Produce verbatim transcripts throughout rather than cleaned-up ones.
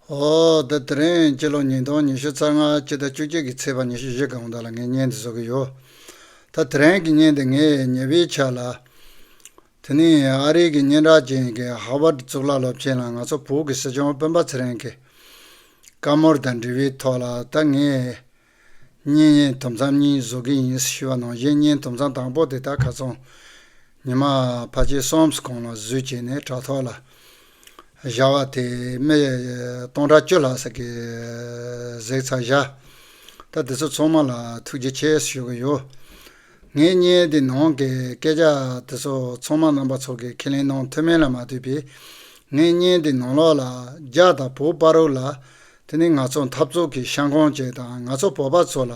ཨོ་ད་དེ་རིང་སྤྱི་ལོ་ཉིས་སྟོང་ཉི་ཤུ་རྩ་ལྔ་སྤྱི་ཟླ་བཅུ་གཅིག་གི་ཚེས་པ་ཉི་ཤུ་བཞི་གི་དགོང་དག་ལ་ངས་བརྙན་འདི་བཟོ་གི་ཡོད། ད་དེ་རིང་གི་བརྙན་འདི་ངས་ཉེ་བའི་ཆར་ལ། དེ་ནས་ཨ་རིའི་གི་སྙན་གྲགས་ཅན་གྱི་ཧར་ཝར་གཙུག་ལག་སློབ་ཆེན་ལ་ང་ཚོ་བོད་ཀྱི་སྲིད་སྐྱོང་སྤེན་པ་ཚེ་རིང་གི་བཀའ་མོལ་དང་འབྲེལ་བའི་ཐོག་ལ་ད་ངས་བརྙན་དུམ་མཚམས་གཉིས་བཟོ་གི་ཡིན་ཞུས་པ་ནང་བཞིན། བརྙན་དུམ་མཚམས་དང་པོ་དེ་ད་ཁ་སང་ཉི་མ་ཕལ་ཆེར་གསུམ་གོང་ལ་བཟོས་བྱས་ནས་དྲ་ཐོག་ལ་བཞག་པ་དེ་མི་སྟོང་ཕྲག་བཅུ་ལྷག་ཙམ་གྱིས་གཟིགས་ཚར་བཞག་ད་དེ་ཚོ་ཚང་མ་ལ་ཐུགས་རྗེ་ཆེ་ཞུ་གི་ཡོད། ངའི་བརྙན་དེ་ནང་གི་སྐད་ཆ་དེ་ཚོ་ཚང་མ་རྣམ་པ་ཚོ་གིས་ཁས་ལེན་གནང་ཐུབ་མིན་ལ་མ་ལྟོས་པའི། ངའི་བརྙན་དེ་ནང་ལོགས་ལ་རྒྱ་དང་བོད་བར་དུ་ལ་དེ་ནི་ང་ཚོ་འཐབ་རྩོད་ཀྱི་ཤ་ཁང་ཅིག་དང་། ང་ཚོ་བོད་པ་ཚོ་ལ་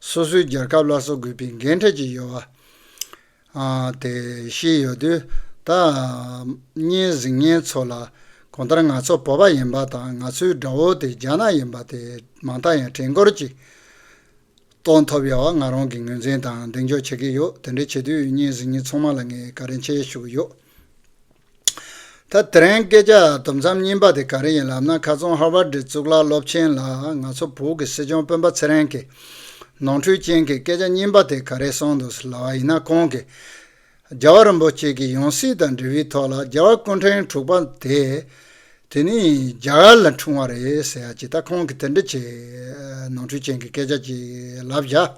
སོ་སོའི་རྒྱལ་ཁབ་སླར་གསོ་དགོས་པའི་འགན་འཁྲི་ཅིག་ཡོད་པ། ཨ། དེ་ཤེས་ཡོད་དུས་ད་བརྙན་གཟིགས་མཁན་ཚོ་ལ་གང་ལྟར་ང་ཚོ་བོད་པ་ཡིན་པ་དང་། ང་ཚོའི་དགྲ་བོ་དེ་རྒྱ་ནག་ཡིན་པ་དེ་མ་མཐའ་ཡང་དྲན་སྐུལ་ཅིག་གཏོང་ཐུབ་ཡོད་པ་ང་རང་གི་ངོས་འཛིན་དང་གདེང་འཇོག་བྱེད་ཀྱི་ཡོད། དེ་འདྲ་བྱེད་དུས་བརྙན་གཟིགས་མཁན་ཚང་མ་ལ་ངས་བཀའ་དྲིན་ཆེ་ཞུ་གི་ཡོད། ད་དེ་རིང་སྐད་ཆ་དུམ་མཚམས་གཉིས་པ་དེ་ག་རེ་ཡིན་ལབ་ན། ཁ་སང་ཧར་ཝར་ཌི་གཙུག་ལག་སློབ་ཆེན་ལ་ང་ཚོ་བོད་ཀྱི་སྲིད་སྐྱོང་སྤེན་པ་ཚེ་རིང་གི་ནོར་འཁྲུལ་ཅན་གྱི་སྐད་ཆ་གཉིས་པ་དེ་ག་རེ་གསུངས་འདུག་ལབ་པ་ཡིན་ན། ཁོང་གིས་རྒྱལ་བ་རིན་པོ་ཆེ་གི་ཡང་སྲིད་དང་འབྲེལ་བའི་ཐོག་ལ་རྒྱལ་བ་སྐུ་ཕྲེང་དྲུག་པ་དེ་དེ་ནི་རྒྱ་གར་ལ་འཁྲུངས་པ་རེད་ཟེར་ཡ་ཅིག་ད་ཁོང་གིས་དེ་འདྲ་ཅིག་ནོར་འཁྲུལ་ཅན་གྱི་སྐད་ཆ་ཅིག་ལབ་བཞག་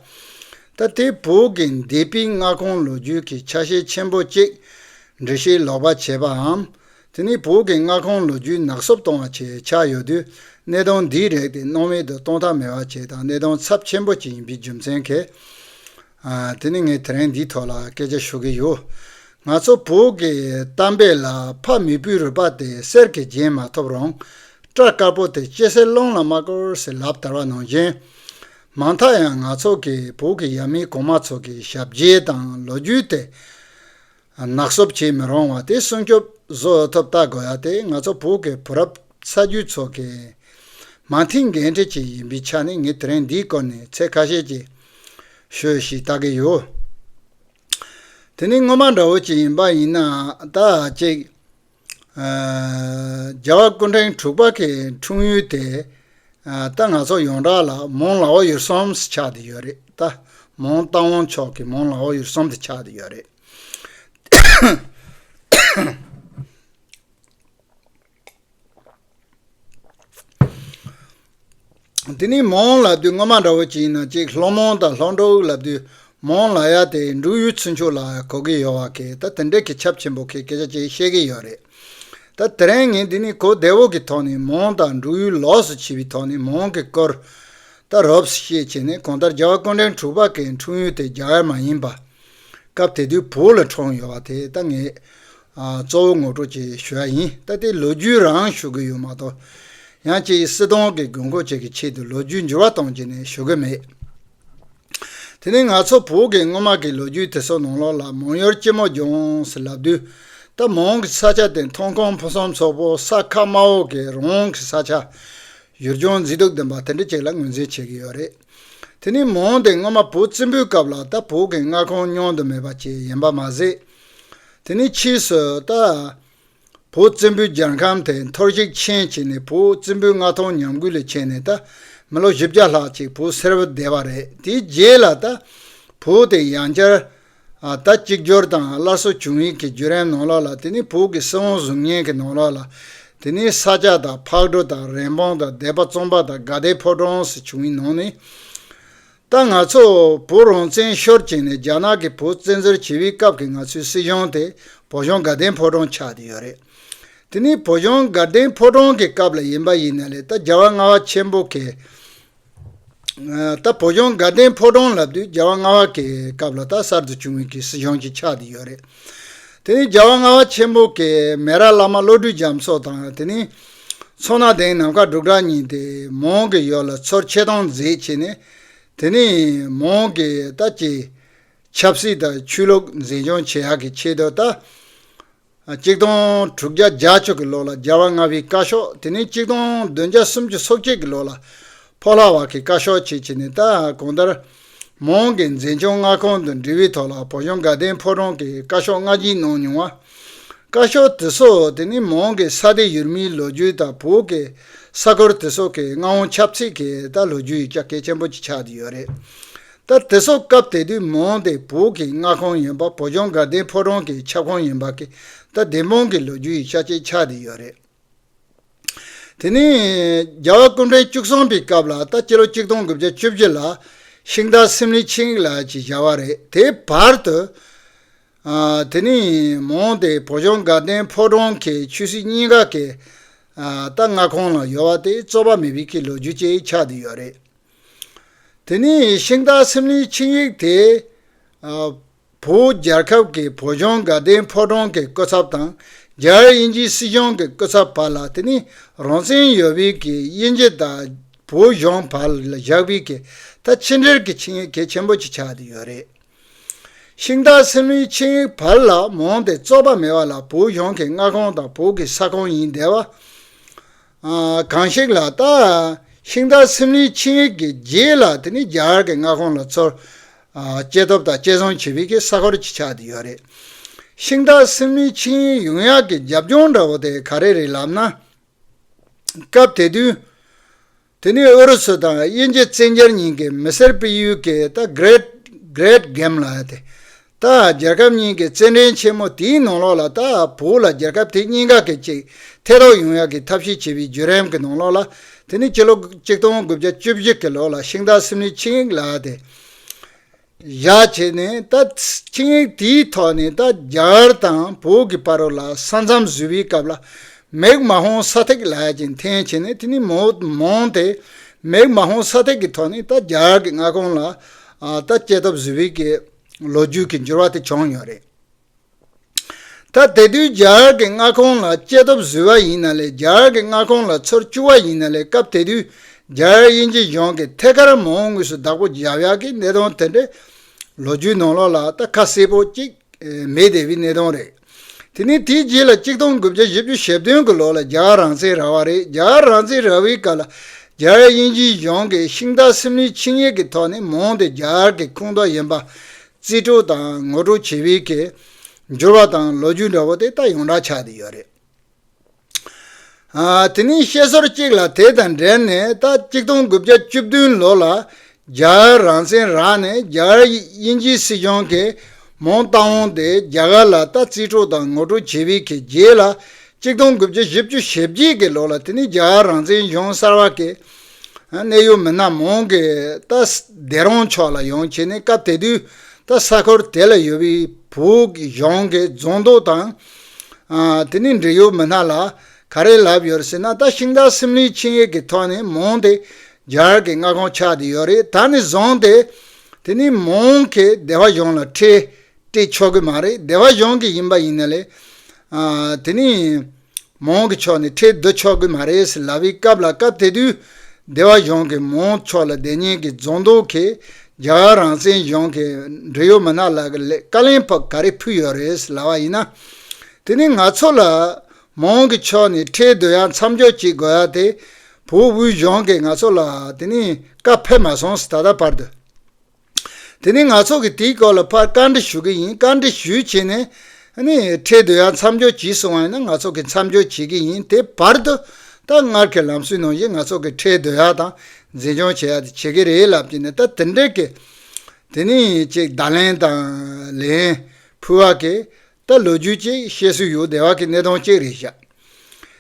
ད་དེ་བོད་ཀྱི་འདས་པའི་མངའ་ཁོངས་ལོ་རྒྱུས་ཀྱི་ཆ་ཤས་ཆེན་པོ་གཅིག་འགྲེལ་བཤད་ལོག་པ་བྱས་པའམ། དེ་ནི་བོད་ཀྱི་མངའ་ཁོངས་ལོ་རྒྱུས་ནག་སུབ་གཏོང་བ་བྱས་ཆགས་ཡོད་དུས། གནད་དོན་འདིའི་རིགས་དེ་སྣང་མེད་དུ་གཏོང་ཐབས་མེད་པ་བྱས་དང་། གནད་དོན་ཚབས་ཆེན་པོ་ཅིག་ཡིན་པའི་རྒྱུ་མཚན་གྱིས། ཨ། དེ་ནི་ངས་དེ་རིང་འདིའི་ཐོག་ལ་སྐད་ཆ་ཞུ་གི་ཡོད། ང་ཚོ་བོད་ཀྱི་གཏམ་དཔེ་ལ། ཕ་མེས་པོའི་རུས་པ་དེ་གསེར་གྱིས་བརྒྱན་མ་ཐུབ་རུང་། སྐྲ་དཀར་པོ་དེ་ལྕེ་གསེར་རླུང་ལ་མ་བསྐུར་ཟེར་ལབ་དར་བ་ནང་བཞིན། མ་མཐའ་ཡང་ང་ཚོ་གི་བོད་ཀྱི་ཡབ་མེས་གོང་མ་ཚོ་གི་ཞབས་རྗེས་དང་ལོ་རྒྱུས་དེ་ནག་སུབ་བྱེད་མི་རུང་བ་དེ་སྲུང་སྐྱོབ་བཟོ་ཐུབ་ལྟ་དགོས་ཡ་དེ་ང་ཚོ་བོད་ཀྱི་བུ་རབས་གསར་བརྗེ་ཚོ་གི་མ་མཐའི་འགན་འཁྲི་ཅིག་ཡིན་པའི་ཆ་ནས། ངས་དེ་རིང་འདིའི་སྐོར་ནས་ཚིག་ཁ་ཤས་ཅིག་ཤོད་ཞེས་བལྟ་གི་ཡོད། དེ་ནི་སྔོན་མ་འདྲ་བོ་ཅིག་ཡིན་པ་ཡིན་ན། ད་ཅིག་ཨ། རྒྱལ་བ་སྐུ་ཕྲེང་དྲུག་པ་གི་འཁྲུངས་ཡུལ་དེ། ཨ། ད་ང་ཚོ་ཡོངས་གྲགས་ལ་མོན་ལའོ་ཡུལ་གསུམ་ཟེར་ཆགས་བསྡད་ཡོད་རེད། ད་མོན་རྟ་དབང་ཕྱོགས་ཀྱི་མོན་ལའོ་ཡུལ་གསུམ་དེ་ཆགས་བསྡད་ཡོད་རེད། དེ་ནས་མོན་ལབ་དུས་སྔོན་མ་འདྲ་བོ་ཅིག་ཡིན་ན་ཅིག་ལྷོ་མོན་དང་ལྷོ་འབྲུག་ལབ་དུས། མོན་ལབ་ཡ་དེ་འབྲུག་ཡུལ་ཚུན་ཆོད་ལ་གོ་གི་ཡོད་པ་གི། ད་དེ་འདྲའི་གི་ཁྱབ་ཆེན་པོ་གི་སྐད་ཆ་ཅིག་བཤད་གི་ཡོད་རེད། ད་དེ་རིང་ངས་འདི་ནས་གོ་བདེ་བོ་གི་ཐོག་ནས་མོན་དང་འབྲུག་ཡུལ་ལོགས་སུ་ཕྱེ་བའི་ཐོག་ནས་མོན་གྱི་སྐོར་ད་རོབ་ཙམ་བཤད་བྱས་ནས། གང་ལྟར་རྒྱལ་བ་སྐུ་ཕྲེང་དྲུག་པ་གི་འཁྲུངས་ཡུལ་དེ་རྒྱ་གར་མ་ཡིན་པ། སྐབས་དེ་དུས་བོད་ལ་འཁྲུངས་ཡོད་པ་དེ་ད་ངས་ཨ། གཙོ་བོ་ངོ་སྤྲོད་ཅིག་ཞུ་ཡ་ཡིན། ད་དེ་ལོ་རྒྱུས་རང་ཞུ་གི་ཡོད་མ་གཏོགས། ཡང་ཅིག་སྲིད་དོན་གྱི་དགོས་མཁོ་ཅིག་གི་ཆེད་དུ་ལོ་རྒྱུས་འགྱུར་བ་གཏོང་བྱས་ནས་ཞུ་གི་མེད། དེ་ནས་ང་ཚོ་བོད་ཀྱི་སྔོན་མ་གི་ལོ་རྒྱུས་དེ་ཚོ་ནང་ལོགས་ལ་མོན་ཡུལ་སྤྱི་མོ་ལྗོངས་ཟེར་ལབ་དུས། ད་མོན་གྱི་ས་ཆ་དེ་མཐོང་ཁུངས་ཕུན་སུམ་ཚོགས་པོ། ས་ཁ་དམའ་བོ་གི་རོང་གི་ས་ཆ། ཡུལ་ལྗོངས་མཛེས་སྡུག་ལྡན་པ་དེ་འདྲ་ཅིག་ལ་ངོས་འཛིན་བྱེད་ཀྱི་ཡོད་རེད། དེ་ནས་མོན་དེ་སྔོན་མ་བོད་བཙན་པོའི་སྐབས་ལ་ད་བོད་ཀྱི་མངའ་ཁོངས་མྱོང་དུ་མེད་པ་ཅིག་ཡིན་པ་མ་ཟད། དེ་ནས་ཕྱིས་སུ་ད་བོད་བཙན་པོའི་རྒྱལ་ཁམས་དེ་འཐོར་ཞིག་ཕྱིན་བྱས་ནས། བོད་བཙན་པོའི་མངའ་ཐང་ཉམས་རྒུད་ལ་ཕྱིན་ནས་ད་མི་ལོ་བཞི་བརྒྱ་ལྷག་ཅིག་བོད་སེར་པོ་བསྡད་པ་རེད། དེའི་རྗེས་ལ་ད་བོད་དེ་ཡང་བསྐྱར། ཨ། ད་གཅིག་གྱུར་དང་སླར་གསོ་བྱུང་བའི་གི་བརྒྱུད་རིམ་ནང་ལོགས་ལ། དེ་ནི་བོད་ཀྱི་སྲིད་དབང་བཟུང་མཁན་གྱི་ནང་ལོགས་ལ། དེ་ནི་ས་སྐྱ་དང་ཕག་གྲུ་དང་རེབ་འབངས་དང་སྡེ་པ་གཙང་པ་དང་དགའ་ལྡན་ཕོ་བྲང་ཟེར་བྱུང་བའི་ནང་ནས། ད་ང་ཚོ་བོད་རང་བཙན་ཤོར་བྱས་ནས་རྒྱ་ནག་གིས་བོད་བཙན་འཛུལ་བྱས་པའི་སྐབས་ཀྱི་ང་ཚོའི་སྲིད་གཞུང་དེ་བོད་གཞུང་དགའ་ལྡན་ཕོ་བྲང་ཆགས་བསྡད་ཡོད་རེད། དེ་ནི་བོད་གཞུང་དགའ་ལྡན་ཕོ་བྲང་གི་སྐབས་ལ་ཡིན་པ་ཡིན་ན་ལས། ད་རྒྱལ་བ་ལྔ་པ་ཆེན་པོ་གི། ཨ། ད་བོད་གཞུང་དགའ་ལྡན་ཕོ་བྲང་ལབ་དུས་རྒྱལ་བ་ལྔ་པ་གི་སྐབས་ལ་ད་གསར་དུ་བྱུང་བའི་གི་སྲིད་གཞུང་ཅིག་ཆགས་བསྡད་ཡོད་རེད། དེ་ནི་རྒྱལ་བ་ལྔ་པ་ཆེན་པོ་གི་མེ་རག་བླ་མ་བློ་གྲོས་རྒྱ་མཚོ་དང་། དེ་ནི་མཚོ་སྣ་གདན་ནམ་མཁའ་འབྲུག་གྲགས་གཉིས་དེ་མོན་གྱི་ཡུལ་ལ་ཚུར་ཆེད་གཏོང་མཛད་བྱས་ནས། དེ་ནི་མོན་གྱི་ད་ཀྱི་ཆབ་སྲིད་དང་ཆོས་ལུགས་འཛིན་སྐྱོང་བྱེད་ཡག་གི་ཆེད་དུ། ད་གཅིག་སྟོང་དྲུག་བརྒྱ་བརྒྱད་ཅུ་གི་ལོ་ལ་རྒྱལ་བ་ལྔ་པའི་བཀའ་ཤོག་དེ་ནས་གཅིག་སྟོང་བདུན་བརྒྱ་སུམ་ཅུ་སོ་གཅིག་གི་ལོ་ལ་ཕོ་ལྷ་བ་གི་བཀའ་ཤོག་བྱས་བྱས་ནས། ད་གང་ལྟར་མོན་གྱི་འཛིན་སྐྱོང་མངའ་ཁོངས་དང་འབྲེལ་བའི་ཐོག་ལ་བོད་གཞུང་དགའ་ལྡན་ཕོ་བྲང་གི་བཀའ་ཤོག་སྔ་རྗེས་གནང་མྱོང་བ། བཀའ་ཤོག་དེ་ཚོ་དེ་ནི་མོན་གྱི་ས་དེ་ཡུལ་མིའི་ལོ་རྒྱུས་དང་བོད་ཀྱི་ས་ཁུལ་དེ་ཚོ་གི་མངའ་དབང་ཆབ་སྲིད་ཀྱི་ད་ལོ་རྒྱུས་ཡིག་ཆ་གལ་ཆེན་པོ་ཅིག་ཆགས་བསྡད་ཡོད་རེད། ད་དེ་ཚོ་སྐབས་དེ་དུས་མོན་དེ་བོད་ཀྱི་མངའ་ཁོངས་ཡིན་པ། བོད་ལྗོངས་དགའ་ལྡན་ཕོ་བྲང་གི་ཁྱབ་ཁོངས་ཡིན་པ་གི་ད་བདེན་དཔང་གི་ལོ་རྒྱུས་ཡིག་ཆ་ཅིག་ཆགས་བསྡད་ཡོད་རེད། དེ་ནས་རྒྱལ་བ་སྐུ་ཕྲེང་བཅུ་གསུམ་པའི་སྐབས་ལ་ད་སྤྱི་ལོ་གཅིག་སྟོང་དགུ་བརྒྱ་བཅུ་བཞི་ལ་ཤིང་རྟ་སེམས་ལྷའི་ཆིངས་ཡིག་ལབ་ཅིག་བཞག་པ་རེད། དེའི་བར་དུ་ཨ་དེ་ནས་མོན་དེ་བོད་ལྗོངས་དགའ་ལྡན་ཕོ་བྲང་གི་ཆོས་སྲིད་གཉིས་ཀ་གི་ཨ་ད་མངའ་ཁོངས་ལ་ཡོད་པ་དེ་རྩོད་པ་མེད་པའི་གི་ལོ་རྒྱུས་ཅིག་ཆགས་བསྡད་ཡོད་རེད། དེ་ནས་ཤིང་རྟ་སེམས་ལྷའི་ཆིངས་ཡིག་དེ་ཨ་བོད་རྒྱལ་ཁབ་ཀྱི་བོད་ལྗོངས་དགའ་ལྡན་ཕོ་བྲང་གི་སྐུ་ཚབ་དང་རྒྱ་གར་དབྱིན་ཇིའི་སྲིད་གཞུང་གི་སྐུ་ཚབ་བར་ལ་དེ་ནས་རང་བཙན་ཡོད་པའི་གི་དབྱིན་ཇི་དང་བོད་གཞུང་བར་ལ་བཞག་པའི་གི་ད་ཕྱི་འབྲེལ་གྱི་ཆིངས་ཡིག་གལ་ཆེན་པོ་ཅིག་ཆགས་བསྡད་ཡོད་རེད། ཤིང་རྟ་སེམས་ལྷའི་ཆིངས་ཡིག་བར་ལ་མོན་དེ་རྩོད་པ་མེད་པ་ལ་བོད་གཞུང་གི་མངའ་ཁོངས་དང་བོད་ཀྱི་ས་ཁོངས་ཡིན་བསྡད་པ། ཨ་གང་ཞིག་ལ་ད་ཤིང་རྟ་སེམས་ལྷའི་ཆིངས་ཡིག་གི་རྗེས་ལ་དེ་ནི་རྒྱ་གར་གྱི་མངའ་ཁོངས་ལ་ཚུར་ཨ་སྐྱེ་སྟོབས་དང་སྐྱེ་བཟང་བྱེད་པའི་གི་ས་ཁུལ་ཅིག་ཆགས་བསྡད་ཡོད་རེད། ཤིང་རྟ་སེམས་ལྷའི་ཆིངས་ཡིག་ཡོང་ཡག་གི་རྒྱབ་ལྗོངས་འདྲ་བོ་དེ་ག་རེ་རེད་ལབ་ན། སྐབས་དེ་དུས་དེ་ནི་ཨུ་རུ་སུ་དང་དབྱིན་ཇི་བཙན་རྒྱལ་གཉིས་ཀྱི་མི་སེར་སྤེལ་ཡུལ་གྱི་ད་Great Great Game ལབ་ཡ་དེ། ད་རྒྱལ་ཁབ་གཉིས་ཀྱི་རྩེད་འགྲན་ཆེན་མོ་དེའི་ནང་ལོགས་ལ་ད་བོད་ལ་རྒྱལ་ཁབ་དེ་གཉིས་ཀ་གི་ཅིག་ཐེ་གཏོགས་ཡོང་ཡག་གི་ཐབས་ཤེས་བྱས་པའི་བརྒྱུད་རིམ་གྱི་ནང་ལོགས་ལ་དེ་ནི་སྤྱི་ལོ་གཅིག་སྟོང་དགུ་བརྒྱ་བཅུ་བཞི་གི་ལོ་ལ་ཤིང་རྟ་སེམས་ལྷའི་ཆིངས་ཡིག་ལབ་ཡ་དེ་བཞག་བྱས་ནས་ད་ཆིངས་ཡིག་དེའི་ཐོག་ནས་ད་རྒྱ་གར་དང་བོད་ཀྱི་བར་ལ་ས་མཚམས་བཟོས་པའི་སྐབས་ལ་མེག་མ་ཧོང་ས་ཐིག་ལབ་ཡ་ཅིག་འཐེན་བྱས་ནས་དེ་ནི་མོ་མོན་དེ་མེག་མ་ཧོང་ས་ཐིག་གི་ཐོག་ནས་ད་རྒྱ་གར་གྱི་མངའ་ཁོངས་ལ་ཨ་ད་སྐྱེ་སྟོབས་བཟོས་པའི་གི་ལོ་རྒྱུས་ཀྱི་འགྱུར་བ་དེ་བྱུང་ཡོད་རེད། ད་དེ་དུས་རྒྱ་གར་གྱི་མངའ་ཁོངས་ལ་སྐྱེ་སྟོབས་བཟོས་པ་ཡིན་ན་ལས་རྒྱ་གར་གྱི་མངའ་ཁོངས་ལ་ཚུར་བཅུག་པ་ཡིན་ན་ལས་སྐབས་དེ་དུས་རྒྱ་གར་དབྱིན་ཇི་གཞུང་གིས་ཐད་ཀར་མོན་དངོས་སུ་བདག་པོ་བརྒྱབ་ཡག་གི་གནད་དོན་དེ་འདྲའི་ལོ་རྒྱུས་ནང་ལོགས་ལ་ད་ཁ་གསལ་པོ་གཅིག་མེད་བསྡད་པའི་གནད་དོན་རེད། དེ་ནས་དེའི་རྗེས་ལ་གཅིག་སྟོང་དགུ་བརྒྱ་བཞི་བཅུ་ཞེ་བདུན་གྱི་ལོ་ལ་རྒྱ་གར་རང་བཙན་རག་པ་རེད། རྒྱ་གར་རང་བཙན་རག་པའི་སྐབས་ལ་རྒྱ་གར་དབྱིན་ཇིའི་གཞུང་གིས་ཤིང་རྟ་སེམས་ལྷའི་ཆིངས་ཡིག་གི་ཐོག་ནས་མོན་དེ་རྒྱ་གར་གྱི་ཁོངས་གཏོགས་ཡིན་པ་རྩིས་སྤྲོད་དང་ངོ་སྤྲོད་བྱེད་པའི་གི་འགྱུར་བ་དང་ལོ་རྒྱུས་འདྲ་བོ་དེ་ད་ཡོངས་གྲགས་ཆགས་བསྡད་ཡོད་རེད། ཨ་དེ་ནས་བཤད་སྲོལ་གཅིག་ལ་དེ་དང་འབྲེལ་ནས་ད་གཅིག་སྟོང་དགུ་བརྒྱ་བཅུ་བདུན་ལོ་ལ་རྒྱ་གར་རང་བཙན་རག་ནས་རྒྱ་གར་དབྱིན་ཇིའི་སྲིད་གཞུང་གིས་མོན་རྟ་དབང་དེ་རྒྱ་གར་ལ་ད་རྩིས་སྤྲོད་དང་ངོ་སྤྲོད་བྱེད་པའི་གི་རྗེས་ལ་གཅིག་སྟོང་དགུ་བརྒྱ་བཞི་བཅུ་ཞེ་བརྒྱད་ཀྱི་ལོ་ལ་དེ་ནས་རྒྱ་གར་རང་བཙན་གཞུང་གསར་བ་གི་གནད་ཡོད་མི་སྣ་མོན་གྱི་ད་སྡེ་རོང་ཕྱོགས་ལ་ཡོང་བྱས་ནས་སྐབས་དེ་དུས་ད་ས་ཁུལ་དེ་ལ་ཡོད་པའི་བོད་ཀྱི་གཞུང་གི་རྫོང་དོག་དང་ཨ་དེ་ནས་འབྲེལ་ཡོད་མི་སྣ་ལ་ག་རེ་ལབ་ཡོད་རེད་ཟེར་ན། ད་ཤིང་རྟ་སེམས་ལྷའི་ཆིངས་ཡིག་གི་ཐོག་ནས་མོན་དེ་རྒྱ་གར་གྱི་མངའ་ཁོངས་ཆགས་བསྡད་ཡོད་རེད། ད་ནས་བཟུང་སྟེ་དེ་ནས་མོན་གྱི་སྡེ་པ་གཞུང་ལ་ཁྲལ་སྤྲད་ཆོག་གི་མ་རེད། སྡེ་པ་གཞུང་གི་ཡིན་པ་ཡིན་ན་ལས་ཨ་དེ་ནས་མོན་གྱི་ཕྱོགས་ནས་ཁྲལ་བསྡུ་ཆོག་གི་མ་རེད་ཟེར་ལབ་པའི་སྐབས་ལ། སྐབས་དེ་དུས་སྡེ་པ་གཞུང་གིས་མོན་ཕྱོགས་ལ་སྡོད་མཁན་གྱི་རྫོང་དོག་གིས་རྒྱ་གར་རང་བཙན་གཞུང་གི་འབྲེལ་ཡོད་མི་སྣ་ལ་ག་ལེ་བཀའ་ལན་ཕབ་ག་རེ་ཕུལ་ཡོད་རེད་ཟེར་ལབ་པ་ཡིན་ན། དེ་ནས་ང་ཚོ་ལ་མོན་གྱི་ཕྱོགས་ནས་ཁྲལ་བསྡུ་ཡག་མཚམས་འཇོག་བྱེད་དགོས་ཡག་དེ་བོད་དབུས་གཞུང་གིས་ང་ཚོ་ལ་དེ་ནས་བཀའ་ཕེབས་མ་སོང་ཟེར། ད་ལྟ་བར་དུ། དེ་ནས་ང་ཚོ་གིས་དེའི་སྐོར་ལ་ཕར་བཀའ་འདྲི་ཞུ་གི་ཡིན། བཀའ་འདྲི་ཞུས་བྱས་ནས་ཨ་ནི་ཁྲལ་བསྡུ་ཡག་མཚམས་འཇོག་བྱས་སོང་བ་ཡིན་ན་ང་ཚོ་གིས་མཚམས་འཇོག་བྱེད་ཀྱི་ཡིན། དེ་བར་དུ་ད་སྔར་གྱི་ལམ་སྲོལ་ནང་བཞིན་ང་ཚོ་གིས་ཁྲལ་བསྡུ་ཡག་དང་འཛིན་སྐྱོང་བྱེད་ཡག་དེ་བྱེད་ཀྱི་རེད་ལབ་ཀྱི་ནས། ད་དེ་འདྲའི་གི་དེ་ནས་ཅིག་བརྡ་ལན་དང་ལན་ཕུལ་བ་གི་ད་ལོ་རྒྱུས་ཅིག་བཤད་སྲོལ་ཡོད་བསྡད་པ་གི་གནད་དོན་གཅིག་རེད་ཤག་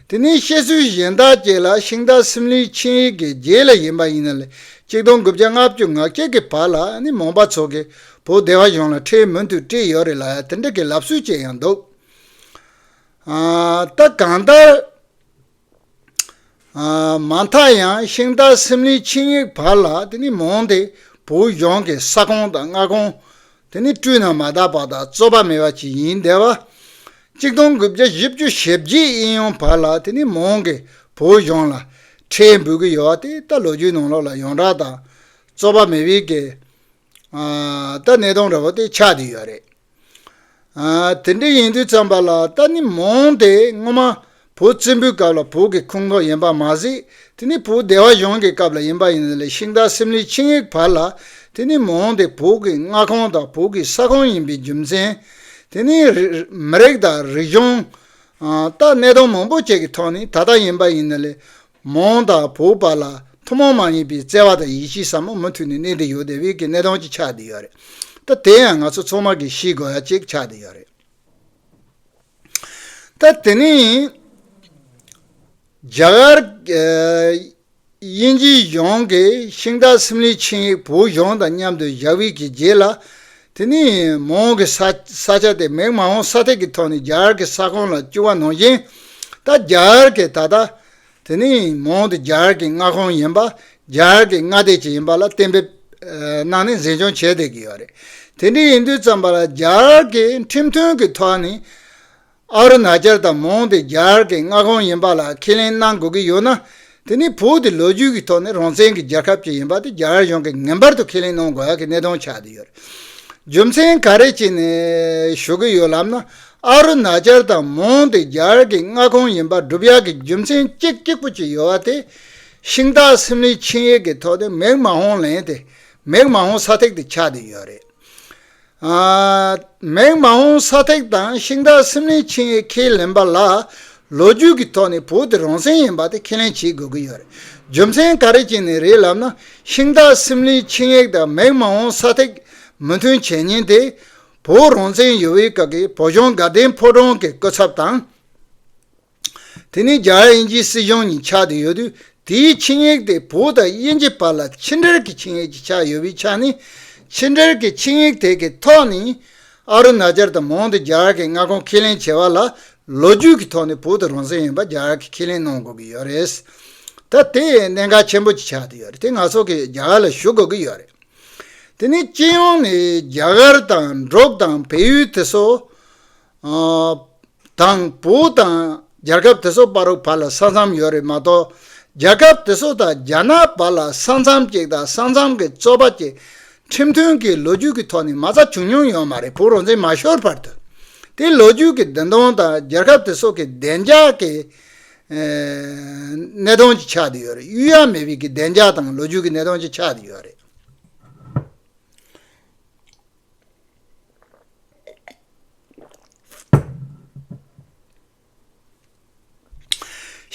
དེ་ནས་བཤད་སྲོལ་གཞན་དག་ཅིག་ལ་ཤིང་རྟ་སེམས་ལྷའི་ཆིངས་ཡིག་གི་རྗེས་ལ་ཡིན་པ་ཡིན་ན་ལས་གཅིག་སྟོང་དགུ་བརྒྱ་ལྔ་བཅུ་ང་བརྒྱད་ཀྱི་བར་ལ་ནི་མོན་པ་ཚོ་གིས་བོད་སྡེ་པ་གཞུང་ལ་ཁྲལ་མུ་མཐུད་སྤྲད་ཡོད་རེད་ལབ་ཡ་དེ་འདྲ་གི་ལབ་སྲོལ་ཅིག་ཡང་འདུག་ཨ་ད་གང་ལྟར་ཨ་མ་མཐའ་ཡང་ཤིང་རྟ་སེམས་ལྷའི་ཆིངས་ཡིག་བར་ལ་དེ་ནི་མོན་དེ་བོད་གཞུང་གི་ས་ཁོངས་དང་མངའ་ཁོངས་དེ་ནི་སྤྲུལ་ན་མ་དག་པ་དང་རྩོད་པ་མེད་པ་ཅིག་ཡིན་བསྡད་པ། གཅིག་སྟོང་དགུ་བརྒྱ་བཞི་བཅུ་ཞེ་བརྒྱད་ཨིན་ཡོང་བར་ལ་དེ་ནི་མོན་གྱིས་བོད་གཞུང་ལ་ཁྲལ་འབུལ་གྱི་ཡོད་པ་དེ་ད་ལོ་རྒྱུས་ནང་ལོགས་ལ་ཡོངས་གྲགས་དང་རྩོད་པ་མེད་པའི་གི་ཨ་ད་གནད་དོན་འདྲ་བོ་དེ་ཆགས་བསྡད་ཡོད་རེད། ཨ་དེ་འདྲ་ཡིན་དུས་ཙམ་པ་ལ་ད་ནི་མོན་དེ་སྔོན་མ་བོད་བཙན་པོའི་སྐབས་ལ་བོད་ཀྱི་ཁོངས་གཏོགས་ཡིན་པ་མ་ཟད། དེ་ནི་བོད་སྡེ་པ་གཞུང་གི་སྐབས་ལ་ཡིན་པ་ཡིན་ན་ལས་ཤིང་རྟ་སེམས་ལྷའི་ཆིངས་ཡིག་བར་ལ་དེ་ནི་མོན་དེ་བོད་ཀྱི་མངའ་ཁོངས་དང་བོད་ཀྱི་ས་ཁོངས་ཡིན་པའི་རྒྱུ་མཚན། དེ་ནི་རི་མི་རིགས་དང་རིག་གཞུང་ ད་གནད་དོན་མང་པོ་ཅིག་གི་ཐོག་ནས་ད་ལྟ་ཡིན་པ་ཡིན་ན་ལས་མོན་དང་བོད་བར་ལ་ཐུན་མོང་མ་ཡིན་པའི་བརྩེ་བ་དང་ཡིད་ཆེས་ཟབ་མོ་མུ་མཐུད་ནས་གནས་བསྡད་ཡོད་བསྡད་པའི་གི་གནད་དོན་ཅིག་ཆགས་བསྡད་ཡོད་རེད། ད་དེ་ཡང་ང་ཚོ་ཚང་མ་གིས་ཤེས་དགོས་ཡ་ཅིག་ཆགས་བསྡད་ཡོད་རེད། ད་དེ་ནས་རྒྱ་གར་དབྱིན་ཇིའི་གཞུང་གིས་ཤིང་རྟ་སིམ་ལིའི་ཆིངས་ཡིག་བོད་གཞུང་དང་མཉམ་དུ་བཞག་པའི་གི་རྗེས་ལ། དེ་ནས་མོན་གྱི་ས་ས་ཆ་དེ་མེག་མ་ཧོང་ས་ཐིག་གི་ཐོག་ནས་རྒྱ་གར་གྱི་ས་ཁོངས་ལ་བཅུག་པ་ནང་བཞིན། ད་རྒྱ་གར་གྱི་ད་ལྟ་དེ་ནས་མོན་དེ་རྒྱ་གར་གྱི་མངའ་ཁོངས་ཡིན་པ། རྒྱ་གར་གྱི་མངའ་སྡེ་ཅིག་ཡིན་པ་ལ་གཏན་འབེབས་གནང་ནས་འཛིན་སྐྱོང་བྱས་བསྡད་ཀྱི་ཡོད་རེད། དེ་འདྲ་ཡིན་དུས་ཙམ་པ་ལ་རྒྱ་གར་གྱི་ཁྲིམས་མཐུན་གྱི་ཐོག་ནས། ཨ་རུ་ན་ཅལ་དང་མོན་དེ་རྒྱ་གར་གྱི་མངའ་ཁོངས་ཡིན་པ་ལ་ཁས་ལེན་གནང་དགོས་ཀྱི་ཡོད་ན། དེ་ནི་བོད་དེ་ལོ་རྒྱུས་ཀྱི་ཐོག་ནས་རང་བཙན་གྱི་རྒྱལ་ཁབ་ཅིག་ཡིན་པ་དེ་རྒྱ་གར་གཞུང་གིས་ངེས་པར་དུ་ཁས་ལེན་གནང་དགོས་ཡ་གི་གནད་དོན་ཆགས་བསྡད་ཡོད་རེད། རྒྱུ་མཚན་ག་རེ་བྱས་ནས་ཞུ་གི་ཡོད་ལབ་ན། ཨ་རུ་ན་ཅལ་དང་མོན་དེ་རྒྱ་གར་གྱི་མངའ་ཁོངས་ཡིན་པ་སྒྲུབ་ཡ་གི་རྒྱུ་མཚན་གཅིག་གཅིག་པུ་ཅིག་ཡོད་པ་དེ། ཤིང་རྟ་སིམ་ལིའི་ཆིངས་ཡིག་གི་ཐོག་ནས་མེག་མ་ཧོང་ལན་དེ། མེག་མ་ཧོང་ས་ཐིག་དེ་ཆགས་བསྡད་ཡོད་རེད། མེག་མ་ཧོང་ས་ཐིག་དང་ཤིང་རྟ་སིམ་ལིའི་ཆིངས་ཡིག་ཁས་ལེན་པ་ལ་ལོ་རྒྱུས་ཀྱི་ཐོག་ནས་བོད་དེ་རང་བཙན་ཡིན་པ་དེ་ཁས་ལེན་བྱེད་དགོས་ཀྱི་ཡོད་རེད། རྒྱུ་མཚན་ག་རེ་བྱས་ནས་རེད་ལབ་ན། ཤིང་རྟ་སིམ་ལིའི་ཆིངས་ཡིག་དང་མེག་མ་ཧོང་ས་ཐིག་མོས་མཐུན་བྱེད་མཁན་དེ་བོད་རང་བཙན་ཡོད་པའི་སྐབས་ཀྱི་བོད་གཞུང་དགའ་ལྡན་ཕོ་བྲང་གི་སྐུ་ཚབ་དང་། དེ་ནི་རྒྱ་གར་དབྱིན་ཇིའི་སྲིད་གཞུང་གཉིས་ཆགས་བསྡད་ཡོད་དུས། དེའི་ཆིངས་ཡིག་དེ་བོད་དང་དབྱིན་ཇི་བར་ལ་ཕྱི་འབྲེལ་གྱི་ཆིངས་ཡིག་ཅིག་ཆགས་ཡོད་པའི་ཆ་ནས། ཕྱི་འབྲེལ་གྱི་ཆིངས་ཡིག་དེ་གི་ཐོག་ནས་ཨ་རུ་ན་ཅལ་དང་མོན་དེ་རྒྱ་གར་གྱི་མངའ་ཁོངས་ཁས་ལེན་བྱས་པ་ལ་ལོ་རྒྱུས་ཀྱི་ཐོག་ནས་བོད་དེ་རང་བཙན་ཡིན་པ་རྒྱ་གར་གྱིས་ཁས་ལེན་གནང་དགོས་ཀྱི་ཡོད་རེད། ད་དེ་གནད་འགག་ཆེན་པོ་ཅིག་ཆགས་བསྡད་ཡོད་རེད། དེ་ང་ཚོ་གིས་རྒྱ་གར་ལ་ཞུ་དགོས་ཀྱི་ཡོད་རེད། དེ་ནི་སྤྱི་ཡོངས་ནས་རྒྱ་གར་དང་འབྲུག་དང་བལ་ཡུལ་དེ་ཚོ། དང་བོད་དང་རྒྱལ་ཁབ་དེ་ཚོ་བར་བར་ལ་ས་མཚམས་ཡོད་རེད་མ་གཏོགས། རྒྱལ་ཁབ་དེ་ཚོ་དང་རྒྱ་ནག་བར་ལ་ས་མཚམས་གཅིག་དང་ས་མཚམས་ཀྱི་རྩོད་པ་གཅིག་ཁྲིམས་མཐུན་གྱི་ལོ་རྒྱུས་ཀྱི་ཐོག་ནས་མ་རྩ་བྱུང་མྱོང་ཡོད་མ་རེད། བོད་རང་བཙན་མ་ཤོར་བར་དུ། དེ་ལོ་རྒྱུས་ཀྱི་བདེན་དོན་དང་རྒྱལ་ཁབ་དེ་ཚོ་གི་བདེ་འཇགས་ཀྱི་གནད་དོན་ཅིག་ཆགས་བསྡད་ཡོད་རེད། གཡུལ་ཡ་མེད་པའི་གི་བདེ་འཇགས་དང་ལོ་རྒྱུས་ཀྱི་གནད་དོན་ཅིག་ཆགས་བསྡད་ཡོད་རེད།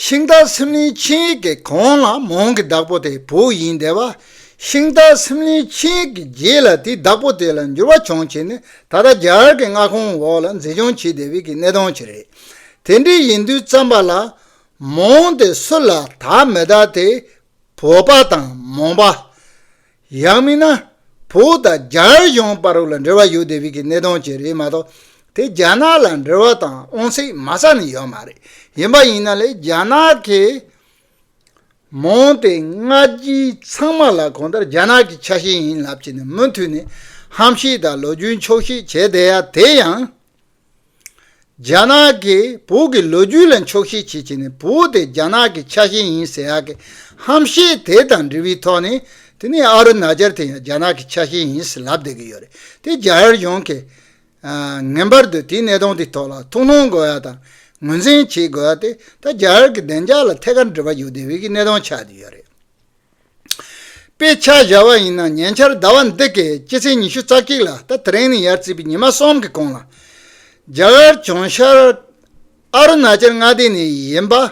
ཤིང་རྟ་སིམ་ལིའི་ཆིངས་ཡིག་གི་གོང་ལ་མོན་གྱི་བདག་པོ་དེ་བོད་ཡིན་བསྡད་པ། ཤིང་རྟ་སིམ་ལིའི་ཆིངས་ཡིག་གི་རྗེས་ལ་དེའི་བདག་པོ་དེ་ལ་འགྱུར་བ་བྱུང་བྱས་ནས་ད་ལྟ་རྒྱ་གར་གྱི་མངའ་ཁོངས་འོག་ལ་འཛིན་སྐྱོང་བྱེད་བསྡད་པའི་གི་གནད་དོན་ཅིག་རེད། དེ་འདྲ་ཡིན་དུས་ཙམ་པ་ལ་མོན་དེ་སུ་ལ་བདག་མི་བདག་དེ། བོད་པ་དང་མོན་པ། ཡང་མིན་ན་བོད་དང་རྒྱ་གར་གཞུང་བར་ལ་འབྲེལ་བ་ཡོད་བསྡད་པའི་གི་གནད་དོན་ཅིག་རེད་མ་གཏོགས། དེ་རྒྱ་ནག་ལ་འབྲེལ་བ་དང་དབང་ཚད་མ་རྩ་ནས་ཡོད་མ་རེད། ཡིན་པ་ཡིན་ན་ལས་རྒྱ་ནག་གིས་མོན་དེ་སྔ་རྗེས་ཚང་མ་ལ་གང་ལྟར་རྒྱ་ནག་གི་ཆ་ཤས་ཡིན་ལབ་བྱས་ནས་མུ་མཐུད་ནས་ཧམ་བཤད་དང་ལོ་རྒྱུས་འཁྱོག་བཤད་བྱས་བསྡད་ཡ་དེ་ཡང་། རྒྱ་ནག་གིས་བོད་ཀྱི་ལོ་རྒྱུས་ལ་འཁྱོག་བཤད་བྱེད་བྱས་ནས་བོད་དེ་རྒྱ་ནག་གི་ཆ་ཤས་ཡིན་ཟེར་ཡག་གི་ཧམ་བཤད་དེ་དང་འབྲེལ་བའི་ཐོག་ནས། དེ་ནས་ཨ་རུ་ན་ཅལ་དེ་ཡང་རྒྱ་ནག་གི་ཆ་ཤས་ཡིན་ཟེར་ལབ་བསྡད་ཀྱི་ཡོད་རེད། དེ་རྒྱ་གར་གཞུང་གིས་ངེས་པར་དུ་དེའི་གནད་དོན་དེའི་ཐོག་ལ་ཐུགས་སྣང་དགོས་ཡ་དང་ངོས་འཛིན་བྱེད་དགོས་ཡ་དེ་ད་རྒྱ་གར་གྱི་བདེ་འཇགས་ལ་ཐད་ཀར་འབྲེལ་བ་ཡོད་བསྡད་པའི་གི་གནད་དོན་ཆགས་བསྡད་ཡོད་རེད། དཔེ་ཆ་བཞག་པ་ཡིན་ན་ཉེ་ཆར་ཟླ་བ་འདི་གི་སྤྱི་ཚེས་ཉི་ཤུ་རྩ་གཅིག་ལ་ད་དེ་རིང་ནས་ཡར་བརྩིས་པའི་ཉི་མ་གསུམ་གྱི་གོང་ལ། རྒྱ་གར་བྱང་ཤར་ཨ་རུ་ན་ཅལ་མངའ་སྡེ་ནས་ཡིན་པ།